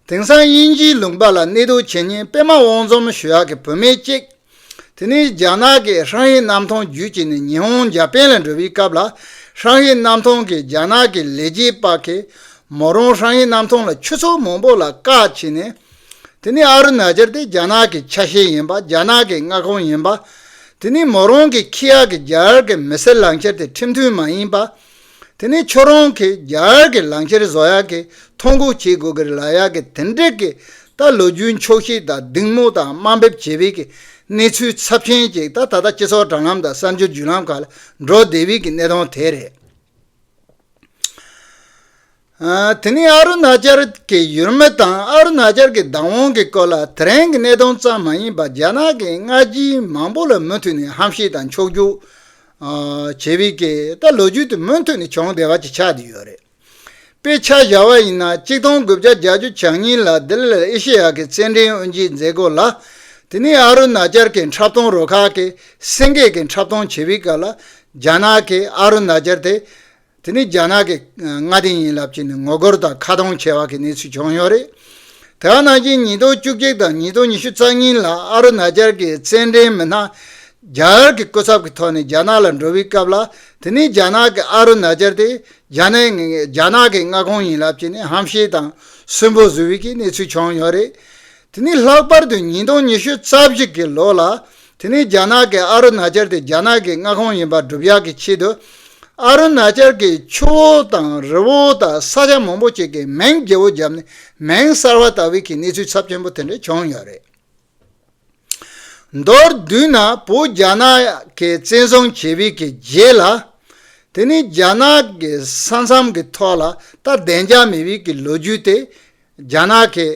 དེང་སང་དབྱིན་ཇིའི་ལུང་པ་ལ་གནས་སྡོད་བྱེད་མཁན་པད་མ་དབང་འཛོམས་ཞུ་ཡག་གི་བུད་མེད་ཅིག་དེ་ནས་རྒྱ་ནག་གི་ཧྲང་ཧའེ་གནམ་ཐང་བརྒྱུད་བྱས་ནས་ཉི་ཧོང་འཇར་པན་ལ་འགྲོ་བའི་སྐབས་ལ། ཧྲང་ཧའེ་གནམ་ཐང་གི་རྒྱ་ནག་གི་ལས་བྱེད་པ་གིས་མོ་རང་ཧྲང་ཧའེ་གནམ་ཐང་ལ་ཆུ་ཚོད་མང་པོ་ལ་བཀག་བྱས་ནས། དེ་ནས་ཨ་རུ་ན་ཅལ་དེ་རྒྱ་ནག་གི་ཆ་ཤས་ཡིན་པ། རྒྱ་ནག་གི་མངའ་ཁོངས་ཡིན་པ། དེ་ནས་མོ་རང་གིས་འཁྱེར་ཡག་གི་རྒྱ་གར་གྱི་མི་སེར་ལག་འཁྱེར་དེ་ཁྲིམས་མཐུན་མ་ཡིན་པ། དེ་ནས་ཁྱོད་རང་གིས་རྒྱ་གར་གྱི་ལག་འཁྱེར་བཟོ་ཡག་གི་ཐོ་འགོད་བྱེད་དགོས་ཀྱི་རེད་ལབ་ཡག་གི་དེ་འདྲས་ཀྱི་ད་ལོ་རྒྱུས་འཁྱོག་བཤད་དང་སྡིགས་དམོད་དང་དམའ་འབེབས་བྱེད་པའི་གི་གནས་ཚུལ་ཚབས་ཆེན་ཅིག་ད་ད་ལྟ་སྤྱི་ཚོགས་དྲ་ལམ་དང་གསར་འགྱུར་བརྒྱུད་ལམ་ཁག་ལ་འགྲོ་བསྡད་པའི་གི་གནད་དོན་དེ་རེད། ཨ། དེ་ནས་ཨ་རུ་ན་ཅལ་གྱི་ཡུལ་མི་དང་ཨ་རུ་ན་ཅལ་གྱི་བདག་དབང་གི་སྐོར་ལ་དེ་རིང་གི་གནད་དོན་ཙམ་མ་ཡིན་པར་རྒྱ་ནག་གིས་སྔ་རྗེས་མང་པོ་ལ་མུ་མཐུད་ནས་ཧམ་བཤད་དང་འཁྱོག་བརྗོད་བྱས་པའི་གི་ད་ལོ་རྒྱུས་དེ་མུ་མཐུད་ནས་བྱུང་བསྡད་པ་ཅིག་ཆགས་བསྡད་ཡོད་རེད། དཔེ་ཆ་བཞག་པ་ཡིན་ན་ཆིག་སྟོང་དགུ་བརྒྱ་བརྒྱད་ཅུ་གྱ་གཉིས་ལ་ལྡི་ལི་ལ་ཨེ་ཤེ་ཡ་གི་རྩེད་འགྲན་དབུ་འབྱེད་མཛད་སྒོ་ལ། དེ་ནས་ཨ་རུ་ན་ཅལ་གྱི་འཁྲབ་སྟོན་རུ་ཁག་གིས་སེང་གེ་གི་འཁྲབ་སྟོན་བྱེད་པའི་སྐབས་ལ། རྒྱ་ནག་གིས་ཨ་རུ་ན་ཅལ་དེ། དེ་ནི་རྒྱ་ནག་གི་མངའ་སྡེ་ཡིན་ལབ་བྱས་ནས་ངོ་རྒོལ་དང་ཁ་རྡུང་བྱས་པ་གི་གནས་ཚུལ་བྱུང་ཡོད་རེད། དེ་ག་ནང་བཞིན་ཉིས་སྟོང་བཅུ་གཅིག་དང་ཉིས་སྟོང་ཉི་ཤུ་རྩ་གཉིས་ལ་ཨ་རུ་ན་ཅལ་གྱི་རྩེད་འགྲན་མི་སྣ་རྒྱ་གར་གྱི་སྐུ་ཚབ་ཀྱི་ཐོག་ནས་རྒྱ་ནག་ལ་འགྲོ་བའི་སྐབས་ལ། དེ་ནི་རྒྱ་ནག་གི་ཨ་རུ་ན་ཅལ་དེ་རྒྱ་ནག་རྒྱ་ནག་གི་མངའ་ཁོངས་ཡིན་ལབ་བྱས་ནས་ཧམ་བཤད་དང་སུན་པོ་བཟོས་པའི་གི་གནས་ཚུལ་བྱུང་ཡོད་རེད། དེ་ནི་ལྷག་པར་དུ་ཉིས་སྟོང་ཉི་ཤུ་རྩ་བཞི་གི་ལོ་ལ། དེ་ནི་རྒྱ་ནག་གི་ཨ་རུ་ན་ཅལ་དེ་རྒྱ་ནག་གི་མངའ་ཁོངས་ཡིན་པ་སྒྲུབ་ཡག་གི་ཆེད་དུ། ཨ་རུ་ན་ཅལ་གྱི་ཆུ་བོ་དང་རི་བོ་དང་ས་ཆ་མང་པོ་ཅིག་གི་མིང་བརྗེ་བོ་བརྒྱབ་ནས་མིང་གསར་པ་བཏགས་པའི་གི་གནས་ཚུལ་ཚབས་ཆེན་པོ་དེ་འདྲ་བྱུང་ཡོད་རེད། མདོར་བསྡུས་ན་བོད་རྒྱ་ནག་གི་བཙན་བཟུང་བྱས་པའི་གི་རྗེས་ལ། དེ་ནི་རྒྱ་ནག་གི་ས་མཚམས་ཀྱི་ཐོག་ལ་ད་བདེ་འཇགས་མེད་པའི་གི་ལོ་རྒྱུས་དེ་རྒྱ་ནག་གི་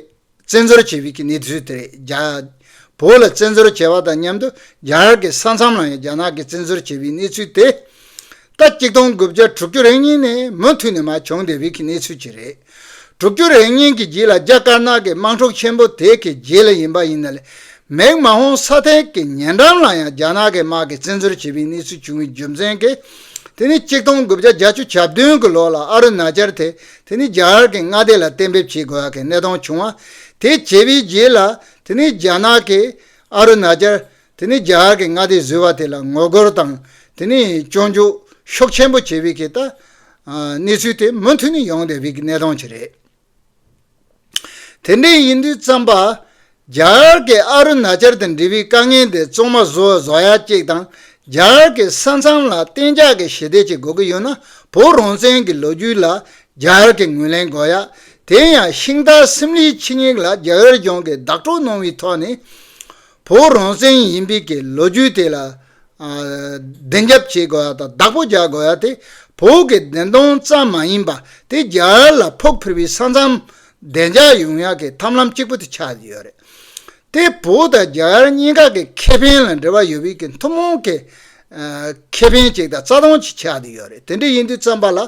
བཙན་འཛུལ་བྱས་པའི་གི་གནས་ཚུལ་དེ་རེད། རྒྱ་བོད་ལ་བཙན་འཛུལ་བྱས་པ་དང་མཉམ་དུ་རྒྱ་གར་གྱི་ས་མཚམས་ལ་ཡང་རྒྱ་ནག་གིས་བཙན་འཛུལ་བྱས་པའི་གནས་ཚུལ་དེ། ད་གཅིག་སྟོང་དགུ་བརྒྱ་དྲུག་ཅུ་རེ་གཉིས་ནས་མུ་མཐུད་ནས་མར་བྱུང་བསྡད་པའི་གི་གནས་ཚུལ་ཅིག་རེད། དྲུག་ཅུ་རེ་གཉིས་ཀྱི་རྗེས་ལ་རྒྱ་དཀར་ནག་གི་དམག་འཁྲུག་ཆེན་པོ་དེ་གི་རྗེས་ལ་ཡིན་པ་ཡིན་ན་ལས། མིག་མ་འོང་ས་མཐའི་གི་ཉེ་འགྲམ་ལ་ཡང་རྒྱ་ནག་གི་དམག་གིས་བཙན་འཛུལ་བྱས་པའི་གནས་ཚུལ་བྱུང་བའི་རྒྱུ་མཚན་གྱིས། དེ་ནི་གཅིག་སྟོང་དགུ་བརྒྱ་བརྒྱད་ཅུ་གྱ་བདུན་གི་ལོ་ལ་ཨ་རུ་ན་ཅལ་དེ་དེ་ནི་རྒྱ་གར་གྱི་མངའ་སྡེ་ལ་གཏན་འབེབས་བྱེད་དགོས་ཡག་གི་གནད་དོན་བྱུང་བ། དེ་བྱས་པའི་རྗེས་ལ་དེ་ནི་རྒྱ་ནག་གིས་ཨ་རུ་ན་ཅལ་དེ་ནི་རྒྱ་གར་གྱི་མངའ་སྡེ་བཟོས་པ་དེ་ལ་ངོ་རྒོལ་དང་དེ་ནི་སྐྱོན་བརྗོད་ཤུགས་ཆེན་པོ་བྱས་པའི་གི་ད་གནས་ཚུལ་དེ་མུ་མཐུད་ནས་ཡོང་བསྡད་པའི་གི་གནད་དོན་ཅིག་རེད། དེ་འདྲ་ཡིན་དུས་ཙམ་པ། རྒྱ་གར་གྱི་ཨ་རུ་ན་ཅལ་དང་འབྲེལ་བའི་དཀའ་ངལ་འདི་གཙང་མ་བཟོ་བཟོ་ཡག་གཅིག་དང་། རྒྱ་གར་གྱི་ས་མཚམས་ལ་གཏན་འཇགས་ཀྱི་ཞི་བདེ་ཅིག་དགོས་ཀྱི་ཡོད་ན། བོད་རང་བཙན་གྱི་ལོ་རྒྱུས་ལ་རྒྱ་གར་གྱིས་ངོས་ལེན་དགོས་ཡག་དེ་ཡང་ཤིང་རྟ་སིམ་ལའི་ཆིངས་ཡིག་ལ་རྒྱ་གར་གཞུང་གིས་བདག་སྤྲོད་གནང་བའི་ཐོག་ནས། བོད་རང་བཙན་ཡིན་པའི་གི་ལོ་རྒྱུས་དེ་ལ། ཨ། བདེན་རྒྱབ་བྱེད་དགོས་ཡག་དང་བདག་པོ་རྒྱག་དགོས་ཡག་དེ། བོད་ཀྱི་བདེན་དོན་ཙམ་མ་ཡིན་པ་དེ་རྒྱ་གར་ལ་ཕོག་ཕུལ་བའི་ས་མཚམས་བདེ་འཇགས་ཡོང་ཡག་གི་ཐབས་ལམ་གཅིག་པུ་དེ་ཆགས་ཡོད་རེད། དེ་བོད་དང་རྒྱ་གར་གཉིས་ཀ་གི་ཁེ་ཕན་ལ་འབྲེལ་བ་ཡོད་པའི་གི་ཐུན་མོང་གི། ཨ། ཁེ་ཕན་ཅིག་དང་རྩ་དོན་ཅིག་ཆགས་ཡོད་རེད། དེ་འདྲ་ཡིན་དུས་ཙམ་པ་ལ།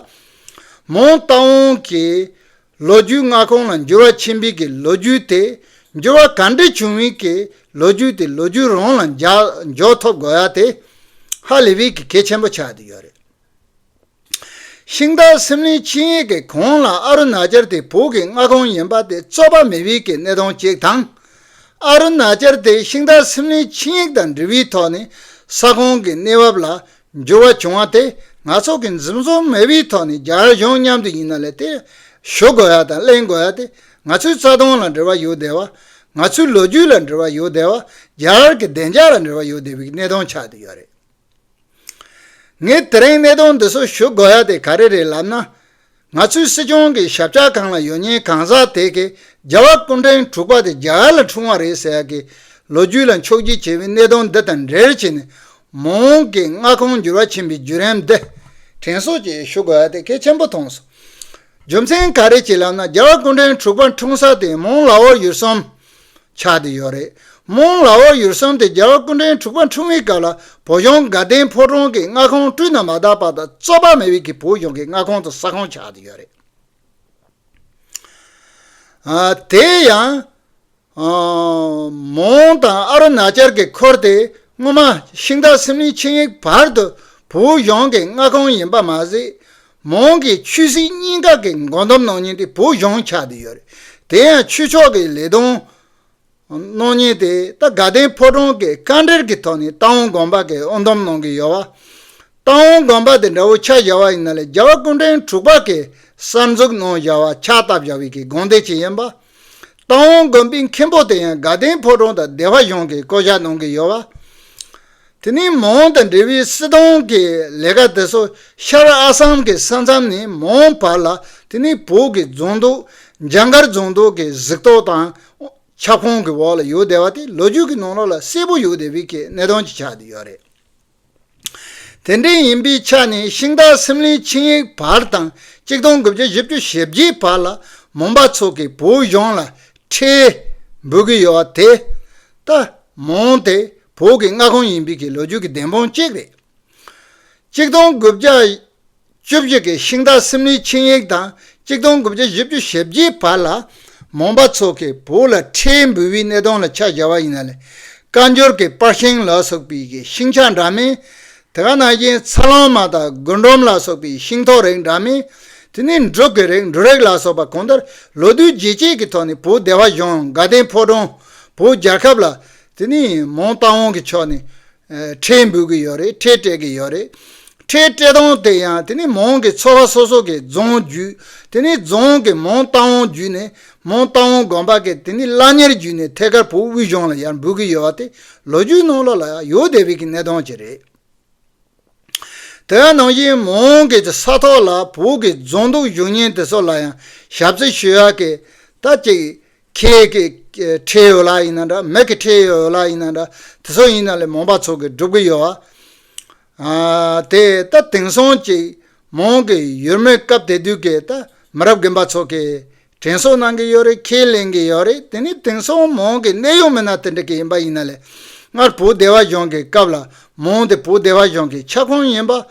མོན་རྟ་དབང་གི་ལོ་རྒྱུས་མངའ་ཁོངས་ལ་འགྱུར་བ་ཕྱིན་པའི་གི་ལོ་རྒྱུས་དེ། འགྱུར་བ་ག་འདྲ་བྱུང་བའི་གི་ལོ་རྒྱུས་དེ་ལོ་རྒྱུས་རང་ལ་འཇགས་འཇོག་ཐུབ་དགོས་ཡག་དེ་ཧ་ལས་པའི་གི་གལ་ཆེན་པོ་ཆགས་བསྡད་ཡོད་རེད། ཤིང་རྟ་སིམ་ལའི་ཆིངས་ཡིག་གི་གོང་ལ་ཨ་རུ་ན་ཅལ་དེ་བོད་ཀྱི་མངའ་ཁོངས་ཡིན་པ་དེ་རྩོད་པ་མེད་པའི་གི་གནད་དོན་གཅིག་དང་། ཨ་རུ་ན་ཅལ་དེ་ཤིང་རྟ་སིམ་ལའི་ཆིངས་ཡིག་དང་འབྲེལ་བའི་ཐོག་ནས་ས་ཁོངས་ཀྱི་གནས་བབ་ལ་འགྱུར་བ་བྱུང་བ་དེ་ང་ཚོ་གི་འཛེམ་ཟོན་མེད་པའི་ཐོག་ནས་རྒྱ་གར་གཞུང་མཉམ་དུ་ཡིན་ན་ལས་དེ་ཞུ་དགོས་ཡ་དང་གླེང་དགོས་ཡ་དེ་ང་ཚོའི་རྩ་དོན་ལ་འབྲེལ་བ་ཡོད་བསྡད་པ། ང་ཚོའི་ལོ་རྒྱུས་ལ་འབྲེལ་བ་ཡོད་བསྡད་པ། རྒྱ་གར་གྱི་བདེ་འཇགས་ལ་འབྲེལ་བ་ཡོད་བསྡད་པའི་གནད་དོན་ཆགས་བསྡད་ཡོད་རེད། ངས་དེ་རིང་གནད་དོན་འདི་ཚོ་ཞུ་དགོས་ཡ་དེ་ག་རེ་རེད་ལབ་ན། ང་ཚོའི་སྲིད་སྐྱོང་གི་ཞབས་ཕྱོགས་སྒང་ལ་ཡོད་མཁན་གང་ཟག་དེ་གིས་རྒྱལ་བ་སྐུ་ཕྲེང་དྲུག་པ་དེ་རྒྱ་གར་ལ་འཁྲུངས་པ་རེད་ཟེར་ཡ་གི་ལོ་རྒྱུས་ལ་འཁྱོག་བརྗོད་བྱས་པའི་གནད་དོན་འདི་དང་འབྲེལ་བྱས་ནས་མོན་གྱི་མངའ་ཁོངས་འགྱུར་བ་ཕྱིན་པའི་བརྒྱུད་རིམ་འདི་དྲན་གསོ་ཅིག་ཞུ་དགོས་ཡ་དེ་གལ་ཆེན་པོ་མཐོང་སོང་། རྒྱུ་མཚན་ག་རེ་ཅིག་ལབ་ན། རྒྱལ་བ་སྐུ་ཕྲེང་དྲུག་པ་འཁྲུངས་ས་དེ་མོན་ལའོ་ཡུལ་གསུམ་ཆགས་བསྡད་ཡོད་རེད། མོན་ལའོ་ཡུལ་གསུམ་དེ་རྒྱལ་བ་སྐུ་ཕྲེང་དྲུག་པ་འཁྲུངས་པའི་སྐབས་ལ་བོད་གཞུང་དགའ་ལྡན་ཕོ་བྲང་གི་མངའ་ཁོངས་བསྐྲུན་ན་མ་ཐག་པ་དང་རྩོད་པ་མེད་པའི་གི་བོད་གཞུང་གི་མངའ་ཁོངས་དང་ས་ཁོངས་ཆགས་བསྡད་ཡོད་རེད། ཨ། དེ་ཡང་། ཨ། མོན་དང་ཨ་རུ་ན་ཅལ་གྱི་ཁུལ་དེ་སྔོན་མ་ཤིང་རྟ་སིམ་ལའི་ཆིངས་ཡིག་བར་དུ་བོད་གཞུང་གི་མངའ་ཁོངས་ཡིན་པ་མ་ཟད། མོན་གྱི་ཆོས་སྲིད་གཉིས་ཀ་གི་མགོ་འདོམས་གནང་མཁན་དེ་བོད་གཞུང་ཆགས་བསྡད་ཡོད་རེད། དེ་ཡང་ཆོས་ཕྱོགས་ཀྱི་ལས་དོན་གནང་མཁན་དེ་ད་དགའ་ལྡན་ཕོ་བྲང་གི་བཀའ་འབྲེལ་གྱི་ཐོག་ནས་རྟ་དབང་དགོན་པ་གི་དབུ་འདོམས་གནང་གི་ཡོད་པ། རྟ་དབང་དགོན་པ་དེ་འདྲ་བོ་ཆ་བཞག་པ་ཡིན་ན་ལས་རྒྱལ་བ་སྐུ་ཕྲེང་དྲུག་པ་གིས་གསར་འཛུགས་གནང་བཞག་པ། ཕྱག་བཏབ་བཞག་པའི་གི་དགོན་སྡེ་ཅིག་ཡིན་པ། རྟ་དབང་དགོན་པའི་མཁན་པོ་དེ་ཡང་དགའ་ལྡན་ཕོ་བྲང་དང་སྡེ་པ་གཞུང་གིས་བསྐོ་བཞག་གནང་གི་ཡོད་པ། དེ་ནས་མོན་དང་འབྲེལ་བའི་སྲིད་དོན་གྱི་ལས་ཀ་དེ་ཚོ་ཤར་ཨ་སམ་གྱི་ས་མཚམས་ནས་མོན་བར་ལ། དེ་ནས་བོད་ཀྱི་རྫོང་དུ་འཇང་མཁར་རྫོང་དུ་གི་གཟིགས་རྟོག་དང་ཁྱབ་ཁོངས་ཀྱི་འོག་ལ་ཡོད་བསྡད་པ་དེ་ལོ་རྒྱུས་ཀྱི་ནང་ལོགས་ལ་གསལ་པོ་ཡོད་བསྡད་པའི་གི་གནད་དོན་ཅིག་ཆགས་བསྡད་ཡོད་རེད། དེ་འདྲ་ཡིན་པའི་ཆ་ནས་ཤིང་རྟ་སིམ་ལའི་ཆིངས་ཡིག་བར་དང་གཅིག་སྟོང་དགུ་བརྒྱ་བཞི་བཅུ་ཞེ་བརྒྱད་བར་ལ་མོན་པ་ཚོ་གིས་བོད་གཞུང་ལ་ཁྲལ་འབུལ་གྱི་ཡོད་པ་དེ། ད་མོན་དེ་བོད་ཀྱི་མངའ་ཁོངས་ཡིན་པའི་གི་ལོ་རྒྱུས་ཀྱི་བདེན་དཔང་གཅིག་རེད། གཅིག་སྟོང་དགུ་བརྒྱ་བཅུ་བཞི་གི་ཤིང་རྟ་སིམ་ལའི་ཆིངས་ཡིག་དང་གཅིག་སྟོང་དགུ་བརྒྱ་བཞི་བཅུ་ཞེ་བརྒྱད་བར་ལ་མོན་པ་ཚོ་གིས་བོད་ལ་ཁྲལ་འབུལ་བའི་གནད་དོན་ལ་ཆ་བཞག་པ་ཡིན་ན་ལས། བཀའ་འགྱུར་གྱི་པར་ཤིང་ལ་སོགས་པའི་གི་ཤིང་ཆ་འདྲ་མིན་ དེ་ག་ནང་བཞིན་ཚ་ལམ་མ་དང་རྒུན་འབྲུམ་ལ་སོགས་པའི་ཤིང་ཐོག་རིགས་འདྲ་མིན། དེ་ནས་འབྲུ་གི་རིགས་འབྲུ་རིགས་ལ་སོགས་པ་གང་ལྟར་ལོ་དུས་རྒྱས་བཅད་ཀྱི་ཐོག་ནས་བོད་སྡེ་བ་གཞུང་དགའ་ལྡན་ཕོ་བྲང་བོད་རྒྱལ་ཁབ་ལ་དེ་ནས་མང་རྟ་དབང་གི་ཕྱོགས་ནས་ཨ་ཁྲལ་འབུལ་གྱི་ཡོད་རེད། ཁྲལ་སྤྲད་ཀྱི་ཡོད་རེད། ཁྲལ་སྤྲད་སྟངས་དེ་ཡང་དེ་ནི་མོན་གྱི་ཚོ་བ་སོ་སོ་གི་རྫོང་བརྒྱུད། དེ་ནི་རྫོང་གི་མོན་རྟ་དབང་བརྒྱུད་ནས་མོན་རྟ་དབང་དགོན་པ་གི་དེ་ནི་བླ་གཉེར་བརྒྱུད་ནས་ཐད་ཀར་བོད་དབུས་གཞུང་ལ་ཡར་འབུལ་གྱི་ཡོད་པ་དེ་ལོ་རྒྱུས་ནང་ལོགས་ལ་ཡང་ཡོད་བསྡད་པའི་གི་གནས་སྟངས་ཅིག་རེད། དེ་ནང་བཞིན་མོན་གྱི་ས་ཐོག་ལ་བོད་ཀྱི་རྫོང་དུ་བཞུགས་མཁན་དེ་ཚོ་ལ་ཡང་ཞབས་ཕྱི་ཞུ་ཡག་གི་ད་ཅིག་ཁྱེད་ཀྱི་ཁྲལ་ཡོད་ལ་ཡིན་ན་འདྲ། མི་གི་ཁྲལ་ཡོད་ལ་ཡིན་ན་འདྲ། དེ་ཚོ་ཡིན་ན་ལས་མོན་པ་ཚོ་གི་སྒྲུབ་གི་ཡོད་པ། ཨ་དེ་ད་དེང་སང་ཅིག་མོན་གྱི་ཡུལ་མི་སྐབས་དེ་དུས་ཀྱི་ད་མི་རབས་རྒན་པ་ཚོ་གི་དྲན་གསོ་གནང་གི་ཡོད་རེད། ཁས་ལེན་གི་ཡོད་རེད། དེ་ནི་དེང་སང་མོན་གྱི་གནད་ཡོད་མི་སྣ་དེ་འདྲ་གི་ཡིན་པ་ཡིན་ན་ལས་སྔར་བོད་སྡེ་བ་གཞུང་གི་སྐབས་ལ་མོན་དེ་བོད་སྡེ་བ་གཞུང་གི་ཁྱབ་ཁོངས་ཡིན་པ།